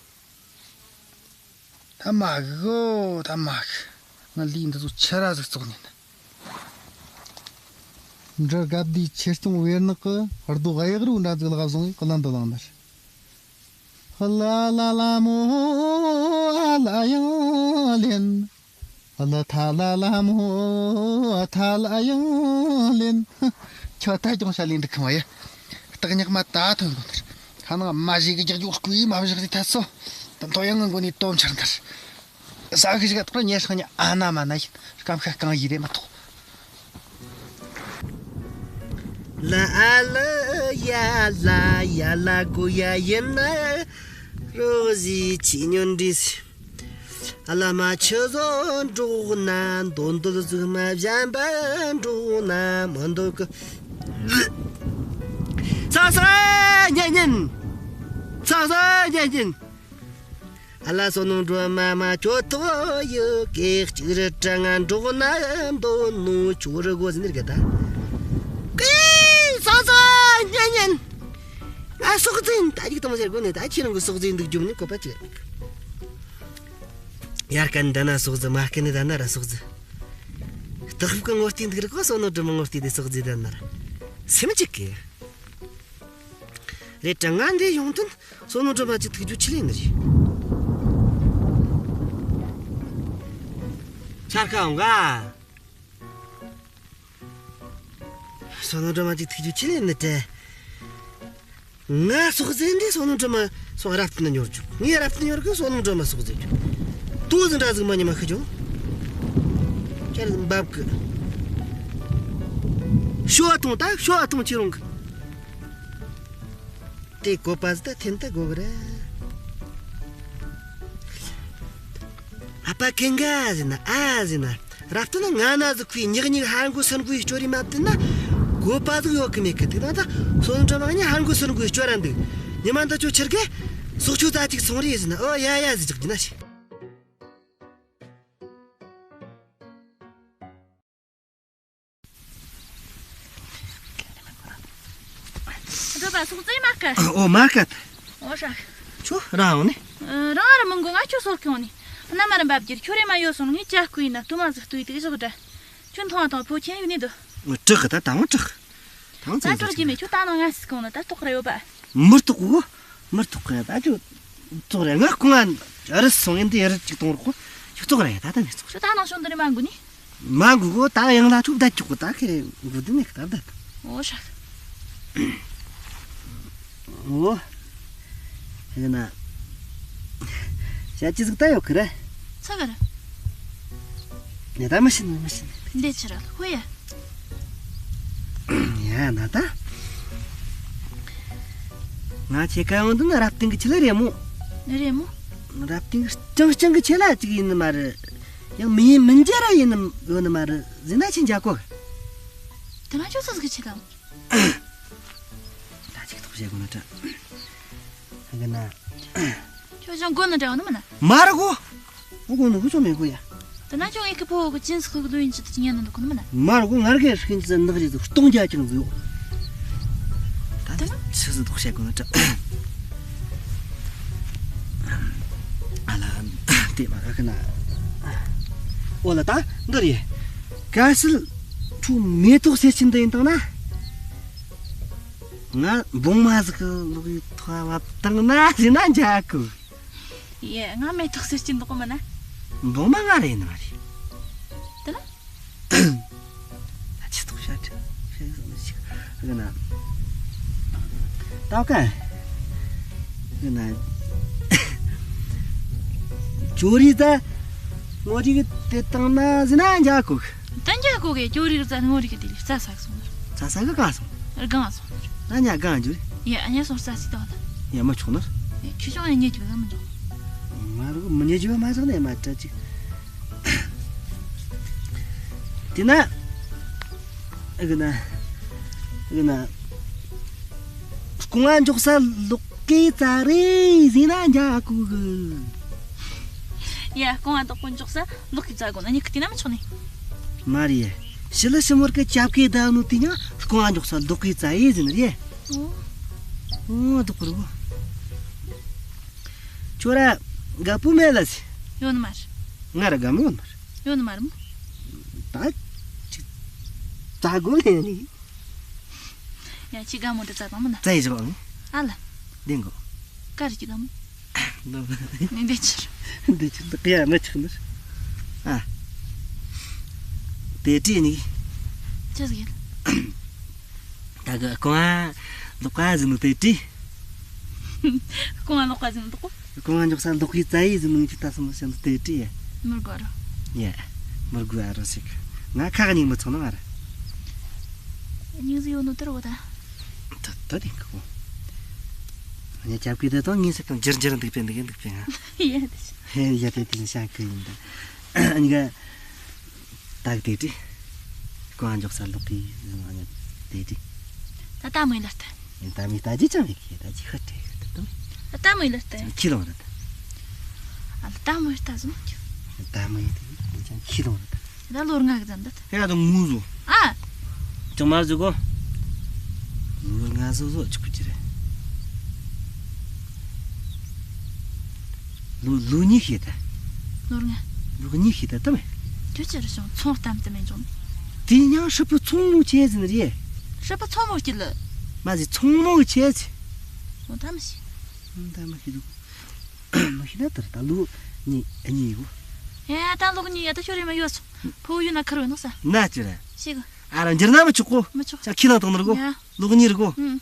ད་མ་གི་གོ་ད་མ་གི། ང་ལུས་འདི་ཚོ་ཆི་ར་ཟིག་བཙོག་ཉན་ད། འདྲི་དགའ་བདེའི་ཆེ་སྐྱོང་བེར་ནག་གི་རྡོ་གཡག་རུ་འདྲ་ཟིག་ལག་བཟུང་གླང་དུ་ལངས་ནར། ལ་ལ་ལ་མོ་ཨ་ལ་ཡང་ལེན། ལ་ཐ་ལ་ལ་མོ་ཨ་ཐ་ལ་ཡང་ལེན། ཁྱོད་ད་ཅུང་ཤ་ལེན་འདུག་གམ་ཡ། སྟག་ཉག་མ་ད་ཐོན་གོ་ནར། ཁ་ནང་མ་བཞེས་གི་རྒྱག་རྒྱུ་སྐུའི་མ་བཞག་དེ་ཐད་སོ། ད་མཐོ་ཡང་ངན་གོ་ནས་དོམ་ཆར་འདར། ས་གི་ཞིག་ཐོག་ཉེ་ཤང་ཉ་ཨ་ན་མ་ན་ཡིན་སྐམ་ཤ་གང་ཡི་རེ་མ་ཐོག་ལ་ཨ་ལ་ཡ་ལ་ཡ་ལ་གུ་ཡ་ཡིན་ན་རོ་ཟི་ཆི་ཉོན་འདྲིས། ཨ་ལ་མ་ཆུ་བཟོ་འགྲོགས་ན་འདོན་འདོད་ཟིག་མ་གཞན་པ་འགྲོགས་ན་མི་འདོད་གི། ས་ས་ཉན་ཉན། ས་ས་ཉན་ཉན། ཨ་ལ་བསོད་ནམས་སྒྲོལ་མ་མ་ཁྱོད་ཐོག་ཡོད་ཀེ་གཅིག་རེ་དྲ་ང་འགྲོགས་ན་འདོད་ནོ་ཆུ་རུ་གོ་ཟིན་རེ་ག་ད། ཀེ་ས་ས་ཉན་ཉན། ང་སོག་འཛིན་ད་ཅིག་གཏོང་ཟེར་གོ་ནས་ད་ཁྱེད་རང་གི་སོག་འཛིན་འདུག་རྒྱུ་མིན་བཀོད་པ་ཅིག་མེད་གི། ཡར་སྐད་འདི་ན་སོག་འཛིན་མ་སྐད་ནི་ད་ན་ར་སོག་འཛིན། སྟག་ཤུབ་ཀྱི་ངོ་བལྟས་འདུག་རེ་གོ་བསོད་ནམས་སྒྲོལ་མ་ངོ་བལྟས་དེ་སོག་འཛིན་ད་ན་ར། སེམས་གཅིག་གི། རེད་དྲ་ང་འདི་ཡོང་དོན་བསོད་ནམས་སྒྲོལ་མ་ཅིག་ཐུག་རྒྱུ་ཆི་ལེན་ནི་རེད། ཆར་ཁ་འོང་ག། བསོད་ནམས་སྒྲོལ་མ་ཅིག་ཐུག་རྒྱུ་ཆི་ལེན་ནི་དྲ། ང་སོག་ཟེར་འདི་བསོད་ནམས་སྒྲོལ་མ་སོག་རབ་ཏུ་ན་ཉོར་རྒྱུ། ངས་རབ་ཏུ་ན་ཉོར་གི་བསོད་ནམས་སྒྲོལ་མ་སོག་ཟེར་རྒྱུ། ཏོ་ཟིན་འདྲ་ཟིག་མ་ཉི་མ་ཤི་རྒྱུ། ཁྱེད་འབབ་གི། ཤོ་ཐུང་ད་ཤོ་ཐུང་ཆི་རུང་གི། དེ་བཀོད་པ་ཟིག་ད་འཐེན་ད་དགོས་གི་རེད། ཨ་ཕ་ཁེ་འགའ་ཟེར་ན་ཨ་ཟེར་ན་རབ་ཏུ་ན་ང་ན་ཟིག་ཁུའི་ཉག་ཉིག་ཧ་འགུ་སུན་འགུའི་སྐྱོ་རི་མ་བཏུན་ན་བཀོད་པ་ཟིག་ཡོད་གི་མེད་གི་དུག་ན་ད་སོན་འགྲོ་མ་ཉི་ཧ་འགུ་སུན་འགུའི་སྐྱོ་ར་འདུག་ཉི་མ་འདི་ཆོ་ཆེར་གི་སོག་ཆུ་ཙ་ཅིག་སོང་རེ་ཟེར་ན་ཨོ་ཡ་ཡ་ཟིག་ཅིག་རྒྱུ་ན་ཤི། འགྲོ་པ་སོག་ཙེ་མ་ཀ། ཨོ་མ་ཀ། ཨོ་ཧྲ། ཁྱོད་རང་ནི། རང་ར་མི་འགོ་ང་ཁྱོད་སོག་ཁྱོད་ནི། རྣམ་མ་ར་འབབ་རྒྱུར་ཁྱོད་རེ་མ་ཡོད་སོང་ངས་ཅ་སྐུ་ཡིན་ན་ལྟོ་མ་ཟིག་ལྟོས་དེ་ཟོག་འདྲ། ཁྱོད་མཐོང་བ་དང་ཕོ་ཆེན་ཡོད་ནི་འདུག་དྲག་གི་ད་དང་དྲག་ད་དྲག་གི་མེད་ཁྱོད་ད་ནང་ང་སི་གང་ན་ད་ལྟོགས་ར་ཡོད་པ། མི་ལྟོགས་གོ། མི་ལྟོགས་གི་ད་ཁྱོད་ལྟོགས་ར་ང་ཁོང་ང་རི་སོང་ཡིན་དེ་རི་གཅིག་གཏོང་རོགས་གོ། བཙོག་ར་ཡ། ད་ད་ནི་བཙོག་ར། ཁྱོད་ད་ནང་བྱུང་འདི་རེ་མ་འགུ་ནི། མ་འགུ་གོ། ད་ཡང་ལ་ཐུབ་ད་ཅུག་གོ། ད་ཁེ་འགུ་འདི་ནི་ད་ད། འོ་ཧྲ། འོ། ཧེ་ན། ཤ་ཅི་ཟིག་ད་ཡོད་ཁི་རེ། ཚ་ག་ར། ནི་ད་མ་ཤི་ནི་མ་ཤི་ནི། འདི་ཕྱི་ར་ཧོ་ཡ། ཡ་ན་ད། ང་ཁྱེད་ཀ་ཡོང་དུ་ན་རབ་བརྟན་གི་ཆེད་ལ་རེད་མོ། རེད་མོ། རབ་བརྟན་གི་རྐྱང་རྐྱང་གི་ཆེད་ལ་ཅིག་ཡིན་ནི་མ་རེད། ཡང་མི་ཡིན་མི་འདྲ་ར་ཡིན་ནི་ཡོད་ནི་མ་རེད། ཟིན་ན་ཆི་འཇག་གོ། དེ་ན་ཁྱོད་ཚོ་ཟིག་གི་ཆེད་ལ། ད་ཅིག་ཐོག་བཤད་དགོས་ན་དྲ། ཧ་གི་ན། ཁྱོད་ཅང་དགོས་ནི་འདྲ་བ་ནི་མིན་ན། མ་ར་གོ། ཨོ་གོ་ནི་ཧུ་ཆོ་མེ་གོ་ཡ། དེ་ན་ཁྱོད་ཨེ་ཁི་ཕོ་གི་ཅིན་སི་ཁི་གི་ལུ་ཡིན་ཅི་ཏི་ཉན་ནི་འདུག་གོ་ནི་མིན་ན། མ་ར་གོ། ངར་གེ་ཧིན་ཅི་ནག་རི་ཟིག་སྟོང་རྒྱ་ཅང་ཟིག་ཡོད། ད་དེ་ན་ཆི་ཟིག་ཐོག་བཤད་དགོས་ན་དྲ། ཨ་ལ། དེ་མ་ར་གི་ན། ཨོ་ལ་ད་འདི་རེད། གལ་སྲིད་ཁྱོད་མེ་ཏོག་སེར་ཆེན་འདི་ཡིན་དང་ན། ང་བུང་མ་ཟིག་གི་ལུག་གི་ཐོག་བབ་བཏང་ན་ཟིན་ན་འཇག་གི། ཡེ། ང་མེ་ཏོག་སེར་སྐྱིད་འདུག་གོ་མིན་ན། བུང་མ་ང་རེད་ནི་མ་རེད། དེ་ན། ད་ཅི་ཐོག་ཤ་ཁྲི་ཤ་ཟིག་མི་ཤིག་གི་ན། ཏའོ་ཀ་གི་ན། ཇོ་རི་ད་ངོ་རི་གི་དེ་བཏང་ན་ཟིན་ན་འཇག་གི། ད་འཇག་གོ་གི། ཇོ་རི་རྩ་ནི་ངོ་རི་གི་དེ་ལི་རྩ་ས་གི་སོང་། རྩ་ས་གི་ག་སོང་། རྒང་སོང་། ད་ཉ་གང་འཇུ། ཡ་ཉ་སོང་རྩ་སི་ཏོ་ལ། ཡ་མ་ཆོག་ནར། ཁྱི་ཤོང་ཡ་ཉེ་ཅུ་ལ་མི་འཇོག་མ་རུ་མི་ཉེ་ཅུ་མ་ཟག་ནས་མ་ཏྲ་ཅིག་དེ་ན། ཨ་གི་ན། ཨ་གི་ན། རྐང་བ་འཇོག་ས་ལོག་གི་རྩ་རེ་ཟིན་ན་འཇག་གོ་གི། ཡ་རྐང་བ་འདོག་པོ་འཇོག་ས་ལོག་གི་རྩ་གོ་ན་ཉི་ཁི་དེ་ན་མི་ཆོག་ནི། མ་རེད། ཤི་ལ་ཤི་མོར་གི་ཅབ་ཀེ་ད་ནུ་དེ་ཉང་རྐང་བ་འཇོག་ས་ལོག་གི་རྩ་ཡེ་ཟིན་རེད། ཨོ། ཨོ་འདོག་གི་རུ། ཁྱོད་ར་དགའ་པོ་མེད་ལ་ཟི། ཡོད་ནི་མ་རེད། ང་ར་དགའ་མོ་ཡོད་ནི་མ་རེད། ཡོད་ནི་མ་རེད་མོ། ད་ཅི། ད་གོ་ལེ་ནི། ཡ་ཅི་དགའ་མོ་འདྲ་རྩ་དང་མིན་ན། རྩ་ཡི་ཟི་བ་ཨང་། ཨ་ལ། ལྡན་གོ། ཀ་རི་ཅི་དགའ་མོ། ནི་འདི་ཕྱིར། འདི་ཕྱིར་འདི་ཀ་ཡ་མ་ཆགས་ནི། ཨ། དེ་བྲིས་ནི། ཅི་ཟིག་ཡིན། ད་གི་རྐང་བ་ལོག་ག་ཟིན་ནི་དེ་བྲིས། རྐང་བ་ལོག་ག་ཟིན་ནི་འདུག་གོ། རྐང་བ་འཇོག་ས་ལོག་གི་རྩ་ཡི་ཟིན་ནི་ཅི་ད་སོང་ཟིན་ནི་དེ་བྲིས་ཡ། མི་དགོས་རོ། ཡ། མི་དགོས་ཨ་རོ་ཞིག་ང་ཁ་གཉིས་མི་ཚོགས་ན་ང་ར། སྙིང་རྗེ་ཡོད་ནོ་དེར་འོ་ད། ད་ད་དེ་གོ། ངས་ཁྱབ་ཀི་དེ་དང་ངས་སེ་གང་འཇིར་འཇིར་འདུག་པས་འདུག་འདུག་པས་ང་། ཡ་དེ་ཤ་ཡ་དེ་དེ་ཤ་ཁི་ཡིན་ད། ཨ་ནི་ག་ད་གི་དེ་དྲི། རྐང་འཇོག་ས་ལོག་གི་ཨ་ནི་དེ་དྲི། ད་ད་མོའི་ལ་ལྟ། ད་མི་ལྟ་ཅི་ཅང་མི་ཁི་ད་ཅི་ཁ་ཏྲེ་ཁ་ཏ་དང་། ད་ད་མོའི་ལ་ལྟ། ཁྱི་ལོང་ར་ད། ཨ་ད་མོའི་ལྟ་ཟུམ་ཁྱི། ད་མོའི་དེ་ཅང་ཁྱི་ལོང་ར་ད། ད་ལོར་ང་གི་ཙམ་ད། ཧེ་ད་དུང་ངུ་ཟོ། ཨ། ཅང་མ་ཟོ་གོ། ལོར་ང་ཟོ་ཟོ་ཅི་ཁུ་ཅི་རེད། ལོ་ལོ་གཉིས་ཤེས་ད། ལོར་ང་། ལོ་གཉིས་ཤེས་ད་ད་མེད། ཁྱོད་ཅི་རེད་བྱུང་ཚོང་གཏམ་དུ་མེད་འཇོག་ནི། དེ་ཡང་ཧྲི་པུ་ཚོང་མོ་ཆེ་ཟིན་རེད། ཧྲི་པུ་ཚོང་མོ་སྐྱིད་ལ། མ་ཟི་ཚོང་མོ་ཆེ་ཟི། ཚོང་གཏམ་ཤེས། ཚོང་གཏམ་ཤེས་འདུག་མ་ཤེས་ན་ད་ད་ལོ་གཉིས་གཉིས་ཡོད། ཧེ་ད་ལོ་གཉིས་ཡ་ད་ཤོར་ཡི་མ་ཡོད་སོང་ཕུ་ཡུ་ན་ཁར་བ་ནོ་ས། ན་ཅི་རེད། ཤེས་གི། ཨ་ར་འཇིར་ན་མི་ཆོག་གོ། མི་ཆོག་ཅག་ཁྱི་ལང་དང་ནི་ར་གོ། ཡ། ལོ་གཉིས་ར་གོ། ཨུམ།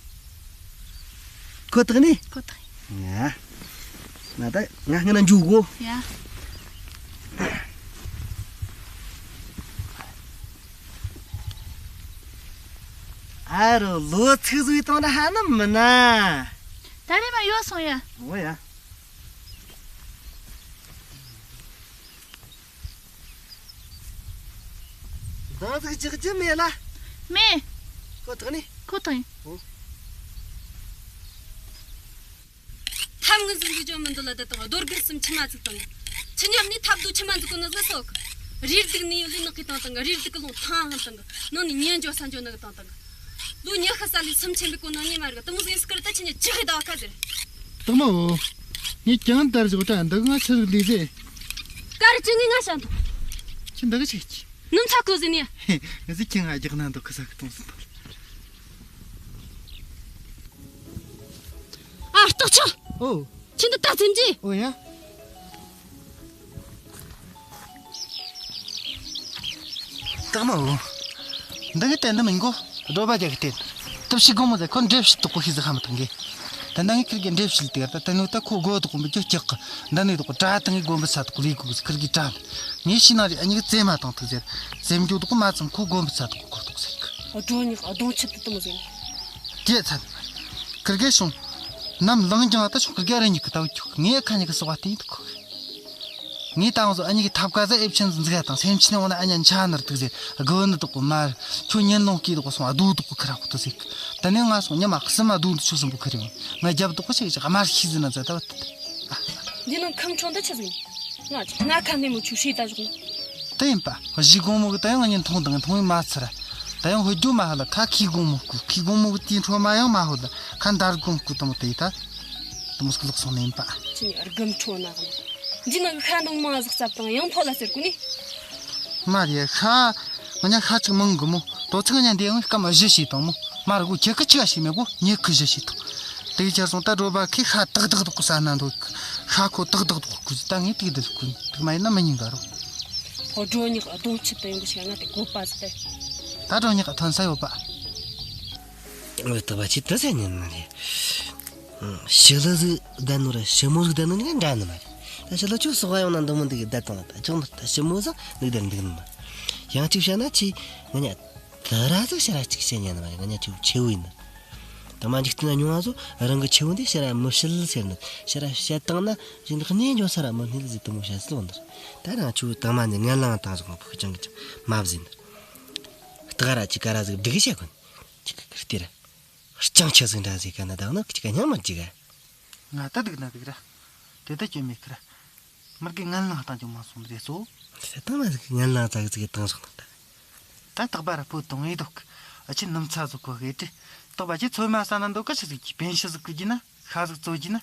ཁོ་ཐག་ནི། ཁོ་ཐག་ཡ། ང་ད་ང་སྔ་ན་འཇུག་གོ། ཡ། ཨ་རོ་ལོ་ཚིགས་ཟོས་བཏང་ན་ཧ་ནམ་མི་ན། ད་རེས་མ་ཡོད་སོང་ཡ། འོ་ཡ། འདང་ཟིག་རྒྱག་རྒྱུ་མེད་ལ། མེད། ཁོ་ཐག་ནི། ཁོ་ཐག་ཡིན། ཨོ། ཐབས་ངན་ཟིག་འཛུགས་རྒྱུ་མི་འདུག་ལ་ད་དང་རྡོ་སྒར་གསུམ་མཆི་མ་ཟིག་དང་། ཁྱི་ཉམས་ནི་ཐབས་དུ་མཆི་མ་འཛུགས་གོ་ནི་ཟིག་སོག་རིར་སྡིག་ནི་ཡོད་ལི་ནག་གི་དང་དང་རིར་སྡིག་གི་ལོང་ཐང་ཧང་དང་ནང་ནི་ཉན་འཇོ་ས་འཇོ་ནག་གི་དང་དང་། ལོ་ཉི་ཤུ་ས་ལི་སུམ་ཆེན་པའི་གོ་ནང་ཉི་མ་རིག་དང་ཟིག་སྐར་ད་ཁྱི་ཉ་ཅི་ཧི་ད་ཁ་ཟེར། དང་མ་འོ། ངས་ཀྱང་དར་ཞོག་ད་འདི་ང་ཆི་ཟིག་ལས་ཟེ། ཀ་རི་ཅི་ངས་ང་ཤ་འདུག་ཁྱི་འདི་གི་ཆེ་ཆེ། ནུམ་ཚ་ཁོ་ཟེ་ནི། ངས་ཟིག་ཁྱི་ང་རྒྱག་ན་འདུག་ཁི་ས་གི་གཏོང་སི་འདུག་ཨ་སྟག་ཆུ། ཨོ། ཁྱི་འདི་ད་ཚིམ་གྱི། ཨོ་ཡ། སྟག་མ་འོ། འདི་གི་བསྟན་དུ་མི་འགོ། སྒྲོ་པ་རྒྱག་གི་བསྟན། སྟབས་ཤིག་དགོང་མོ་ཟེར་ཁོ་འདྲེ་ཕྱི་དོག་པོ་ཤི་ཟི་ཧ་མི་ཐང་གི། ད་ནང་ངི་ཁིར་གི་འདྲེ་ཕྱི་ལ་དེ་གར་ད་དེ་ནུ་ད་ཁོ་སྒོ་དོག་པོ་མི་རྒྱུ་སྐྱག་གི། འདི་ནུ་དོག་པོ་དྲ་ཐང་གི་དགོན་པའི་ས་དོག་ལས་གུ་གི་ཁིར་གི་དྲ་ལ། ངས་ཤི་ན་རེ་ཨ་ཉི་གི་རྩེ་མ་བཏང་ཐུག་ཟེར། རྩེ་མ་རྒྱུ་དོག་པོ་མ་ཙམ་ཁོ་དགོན་པའི་ས་དོག་གོ་དོག་ཟེར་གི། སྒྲོ་ཉག་གདོང་ཆུ་དུ་དུ་མོ་ཟེར། དེ་ཚ། ཁིར་གེ་བྱུང་། ནམ་ལངས་ཀྱང་ད་ཆུང་ཁིར་གེ་རེ་ཉིག་གི་ད་བུ་ཁྱུག་ངས་ཁ་ཉིག་གི་སོག་བ་དེ་ཡིན་དུ་ཁུག་ངས་ད་འོང་ཟོ་ཨ་ཉིག་གི་ཐབ་ཀ་ཟ་ཨེབ་ཆེན་ཟིག་ཡ་དང་སེམས་ཆེན་འོ་ན་ཨ་ཉ་འཆའ་ནར་དུག་ཟེར། དགོ་ནི་དོག་གོ་མར། ཁྱོད་ཉན་ལོང་སྐྱིད་དོག་གོ་སོང་ཨ་དུ་དོག་གོ་ཁི་ར་ཁོ་ཏོ་ཟེར། ད་ནས་ང་སོང་ཉི་མ་གསུམ་མ་དུ་འདི་ཆུ་སུམ་པོ་ཁི་རེ་ཡོང་། ང་རྒྱབ་དོག་གོ་ཞིག་ཞིག་དམར་ཤི་ཟི་ན་ཛ་ད་བ་ཏི་ཏི། འདི་ནང་ཁང་ཁྲོ་འདི་ཆི་ཟིག་ང་ང་ཁ་ནས་མོ་ཆུ་ཤི་ད་ཞོག་ན། དེ་ཡིན་པ། གཞི་དགོང་མོ་གི་ད་ཡང་ངས་མཐོང་དང་མཐོང་ཡིན་མ་ཚར། ད་ཡང་ཧོ་རྒྱུ་མ་ཧ་ལ་ཁ་ཁི་དགོང་མོ་སྐུ་ཁི་དགོང་མོ་གི་དེའི་འཕྲོ་མ་ཡང་མ་ཧོ་ལ་ཁ་འདར་དགོང་སྐུ་དང་དེ་ད། དུ་མོ་སྐུ་ལོག་སོང་ནས་ཡིན་པ། ཅི་ནི་རྒམ་ཁྲོ་ན་གི་ནི། འདི་ནང་གི་ཤ་འདོང་མ་ཟག་ཙབ་དང་ཡང་ཕོ་ལ་ཟེར་གོ་ནི། མ་རེད་ཤ། ང་ཉ་ཤ་ཅིག་མང་གི་མོ། དོ་ཚིག་ང་ཉ་འདི་ཡང་སྐམ་བཞི་ཞིག་དང་མོ། མ་རེད་གོ་ཁྱེད་ཀི་ཅི་ག་ཞིག་མེད་གོ་ཉེ་ཁི་བཞི་ཞིག་དང་། དེ་གི་ཁྱེར་སོང་ད་གྲོ་པ་ཁི་ཤ་ཏག་ཏག་ཏག་གོ་ས་ན་འདུག་ཤ་ཁོ་ཏག་ཏག་ཏག་གོ་ད་ངས་ཏིག་ཏིག་གོ་ཏིག་མ་ཡིན་ན་མི་ཉིན་ག་རོ། ཧོ་སྒྲོ་ཉག་གདོང་ཆུ་དུ་ཡོང་གི་ཤ་ང་དེ་གོ་པ་ཟི་ཏེ། ད་སྒྲོ་ཉག་ཐོན་ས་ཡོད་པ། འོ་ད་བ་ཆི་ཏི་ཟེར་ཉན་ནི་རེད། ཞི་ལི་ཟིག་བསྡད་ནོ་ར་ཞི་མོ་ཟིག་བསྡད་ནོ་གཉིས་ཀ་འདྲ་ནི་མ་རེད། ད་ཞི་ལི་ཁྱོད་སོག་ཡོང་ན་འདི་མོ་འདི་གི་བསྡད་དང་ད་ཅུང་ད་ཞི་མོ་ཟིག་འདུག་བསྡད་འདུག་ནི་མ། ཡང་གཅིག་བཤད་ན་ཁྱེད་ང་ཉ་དི་ར་ཟིག་ཕྱི་ར་གཅིག་བཤད་ཉན་ནི་མ་རེད། ང་ཉ་ཁྱོད་ཆེ་བོ་ཡིན་ནི། ད་མ་འཇིག་རྟེན་ན་ཉུང་བ་ཚོ་རང་གི་ཆེ་བོ་འདི་ཕྱི་ར་མི་བཤད་ཟེར་ནི། ཕྱི་ར་བཤད་བཏང་ན་གཞན་དག་གནས་འཇོག་ས་ར་མི་གནས་ཟིག་དུ་མོ་བཤད་སྲོལ་འདི་རེད། ད་རང་ཁྱོད་དང་མ་ནི་ངན་ལང་བཏང་སོང་ཕུག་ཅང་གི་ཅང་མ་བཟིན་ནི། ད་ག་ར་ཅི་ག་ར་ཟིག་སྒྲིག་བཤད་གོ་ནི། ཅི་གི་ཁིར་ཏི་ར། རྐྱང་ཆ་ཟིག་འདྲ་ཟིག་ག་ན་དག་ན་ཁི་ཅི་ག་ཉམས་མ་ཅི་ག་ང་ད་སྡུག་ན་སྡུག་ར། དེ་ད་སྐྱོན་མེད་ཁི་ར། མི་དགེ་ངན་ལང་བཏང་ཀྱང་མ་སོང་རེད་སོ། དེ་ད་མ་ཟིག་ངན་ལང་ཙག་ཙིག་བཏང་སོང་ན་ད། ད་རྟག་པ་ར་པོ་དང་ངེས་འདུག་ཨ་ཆི་ནམ་ཚ་ཟིག་གོ་ཧེ་ཏི། རྟག་པ་ཆི་ཚོད་མ་ས་ན་འདུག་ག་ཆི་ཟིག་གི་པན་ཤི་ཟིག་གི་གི་ན་ཤ་ཟིག་ཙོ་གི་ན་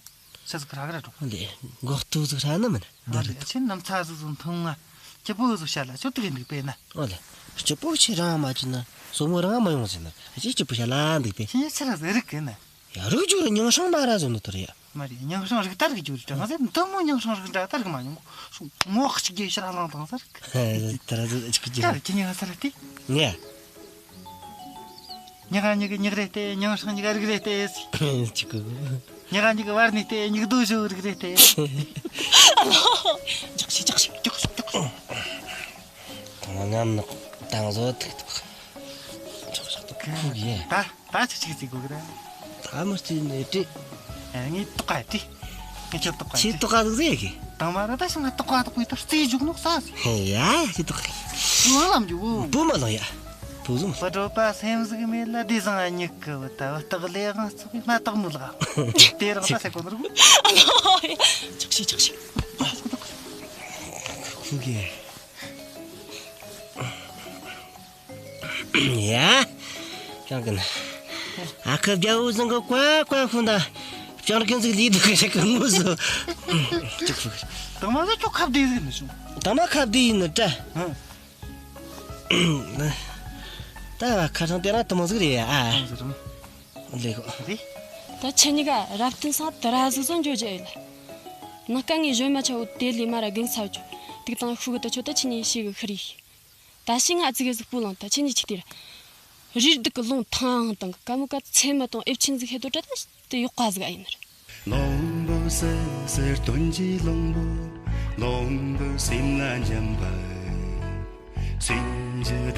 ཤ་ཟིག་ར་ག་ར་འགྲོ། ལེ་མགོ་ལྟོ་ཟིག་ར་ན་མིན། ཨ་ལེ་ཆི་ནམ་ཚ་ཟིག་ཟིག་མཐོང་ང་སྐྱིད་པོ་ཟིག་བྱ་ལ་ཆོ་དུ་གི་འདུག་པས་ན། ཨོ་ལེ། སྐྱིད་པོ་ཆི་རང་མ་ཆི་ན་སོ་མོ་རང་མ་ཡོང་ཟེར་ན་ཨ་ཆི་སྐྱིད་པོ་བྱ་ལ་འདུག་པས། ཆི་ཆི་ར་ཟེར་རིག་གི་ན། ཡ་རིག་རྒྱུ་ར་མྱང་སྲང་མ་ར་ཟོ་ནི་དོ་རེད་ཡ། མ་རེད་མྱང་སྲང་རིག་ད་རིག་རྒྱུ་རེད་དྲ་ང་ཟེར་འདི་མོ་མྱང་སྲང་རིག་འདྲ་ད་རིག་མ་མྱོང་། ངོ་གཅིག་གི་ཕྱིར་ལང་དང་ཟེར། དེ་ར་ཟོ་ཅིག་ཅིག་ཅར་ཁྱི་ཉི་ང་ཟེར་ཏེ། ངས། ཉི་ང་ཉི་གི་ཉི་རེད་དེ་མྱང་སྲང་ཉི་ག་རིག་རེད་དེ། ཅིག་གི། ཉི་ང་ཉི་གི་བར་ནི་དེ་ཉི་གི་རྡོ་ཞོ་རིག་རེད་དེ། ཨ་ལོ། ཅག་ཤི་ཅག་ཤི་ཅག་ཤི་ཅག་ཤི། ད་ང་ངམ་ནག་དང་བཟོ་ཐུག་ཐུག་ཅག་ཤི་ཐུག་ཁུག་ཡེ། ད། ད་ཅི་ཅིག་ཅིག་དགོས་གི་རེད། ད་མི་རྩིས་ནས་བྲིས། ངས་ཏོག་ག་བྲིས། ངས་ཁྱོད་ཏོག་ག་ཁྱེད་ཏོག་ག་ཟིག་ཟེར་གི། དང་མ་ར་ད་ཤི་ང་ཏོག་ག་ཏོག་གི་ད་རྩིས་འཇུག་ནོ་ས་ཟིག་ཧེ་ཡ་ཁྱེད་ཏོག་ག་བུ་ལམ་འཇུག་བུ། བུ་མ་ལང་ཡ། བུ་ཟུམ། བུ་གྲོད་པ་སེམས་ཟིག་མེད་ལ་བདེ་བཟང་ཨ་ཉིག་གི་བུ་ད་བུ་སྟག་ལས་དབང་ཚོགས་པའི་མ་སྟག་མོ་ལག་དེ་རང་ད་སེ་གོ་ནོ་རུ། ཨ་ལོ། ཅག་ཤི་ཅག་ཤི། ཁུག་གི། ཡ། ཀྱང་གི་ན། ཨ་ཁུ་རྒྱལ་བོ་ཟིང་གི་ཀ་ཀ་ཧུ་ན། ཀྱང་གི་ཟིག་ལི་དུ་གི་ཤ་གི་ངུ་སོ། ཅིག་ཧུ། དང་མ་ཟིག་ཁྱོད་ཁ་བདེ་ཟིག་ནི་བྱུང་། དང་མ་ཁ་བདེ་ཡིན་ནི་ཏྲ། ཧང་། ད་ཁ་སང་དེ་རང་དུ་མ་ཟིག་རེད་ཨ། ཧང་ཟིག་རང་། ལེ་གོ། རེད། ད་ཁྱེད་གཉིས་ཀ་རབ་བརྟན་སང་དུ་ར་ཟིག་ཟོ་འཇོ་ཇ་ཡིན། ནང་ཀ་ངའི་གཞོན་མ་ཆ་བོ་དེ་ལས་མ་ར་གིན་ཚ་བཅུ། དུག་དང་ཤུ་གི་ད་ཆོ་ད་ཁྱེད་གཉིས་ཤི་གི་ཤི་རེད། ད་ཤི་ང་ཙི་གེ་ཟིག་སྤུ་ལང་ད་ཁྱེད་གཉིས་ཆིག་དེར། རིར་སྡུག་གི་ལུང་ཐང་དང་ག་མོ་ག་ཚེ་མ་དང་ཨེབ་ཆིན་ཟིག་ཧེ་དོ་ཏྲ་ད་དེ་ཡོག་ག་ཟིག་ཨ་ཡིན་ནར། ལོང་བུ་སི་སི་སྟོན་གྱི་ལོང་བུ། ལོང་བུ་སེམས་ལ་འཇམ་པ། སེམས་ཀྱི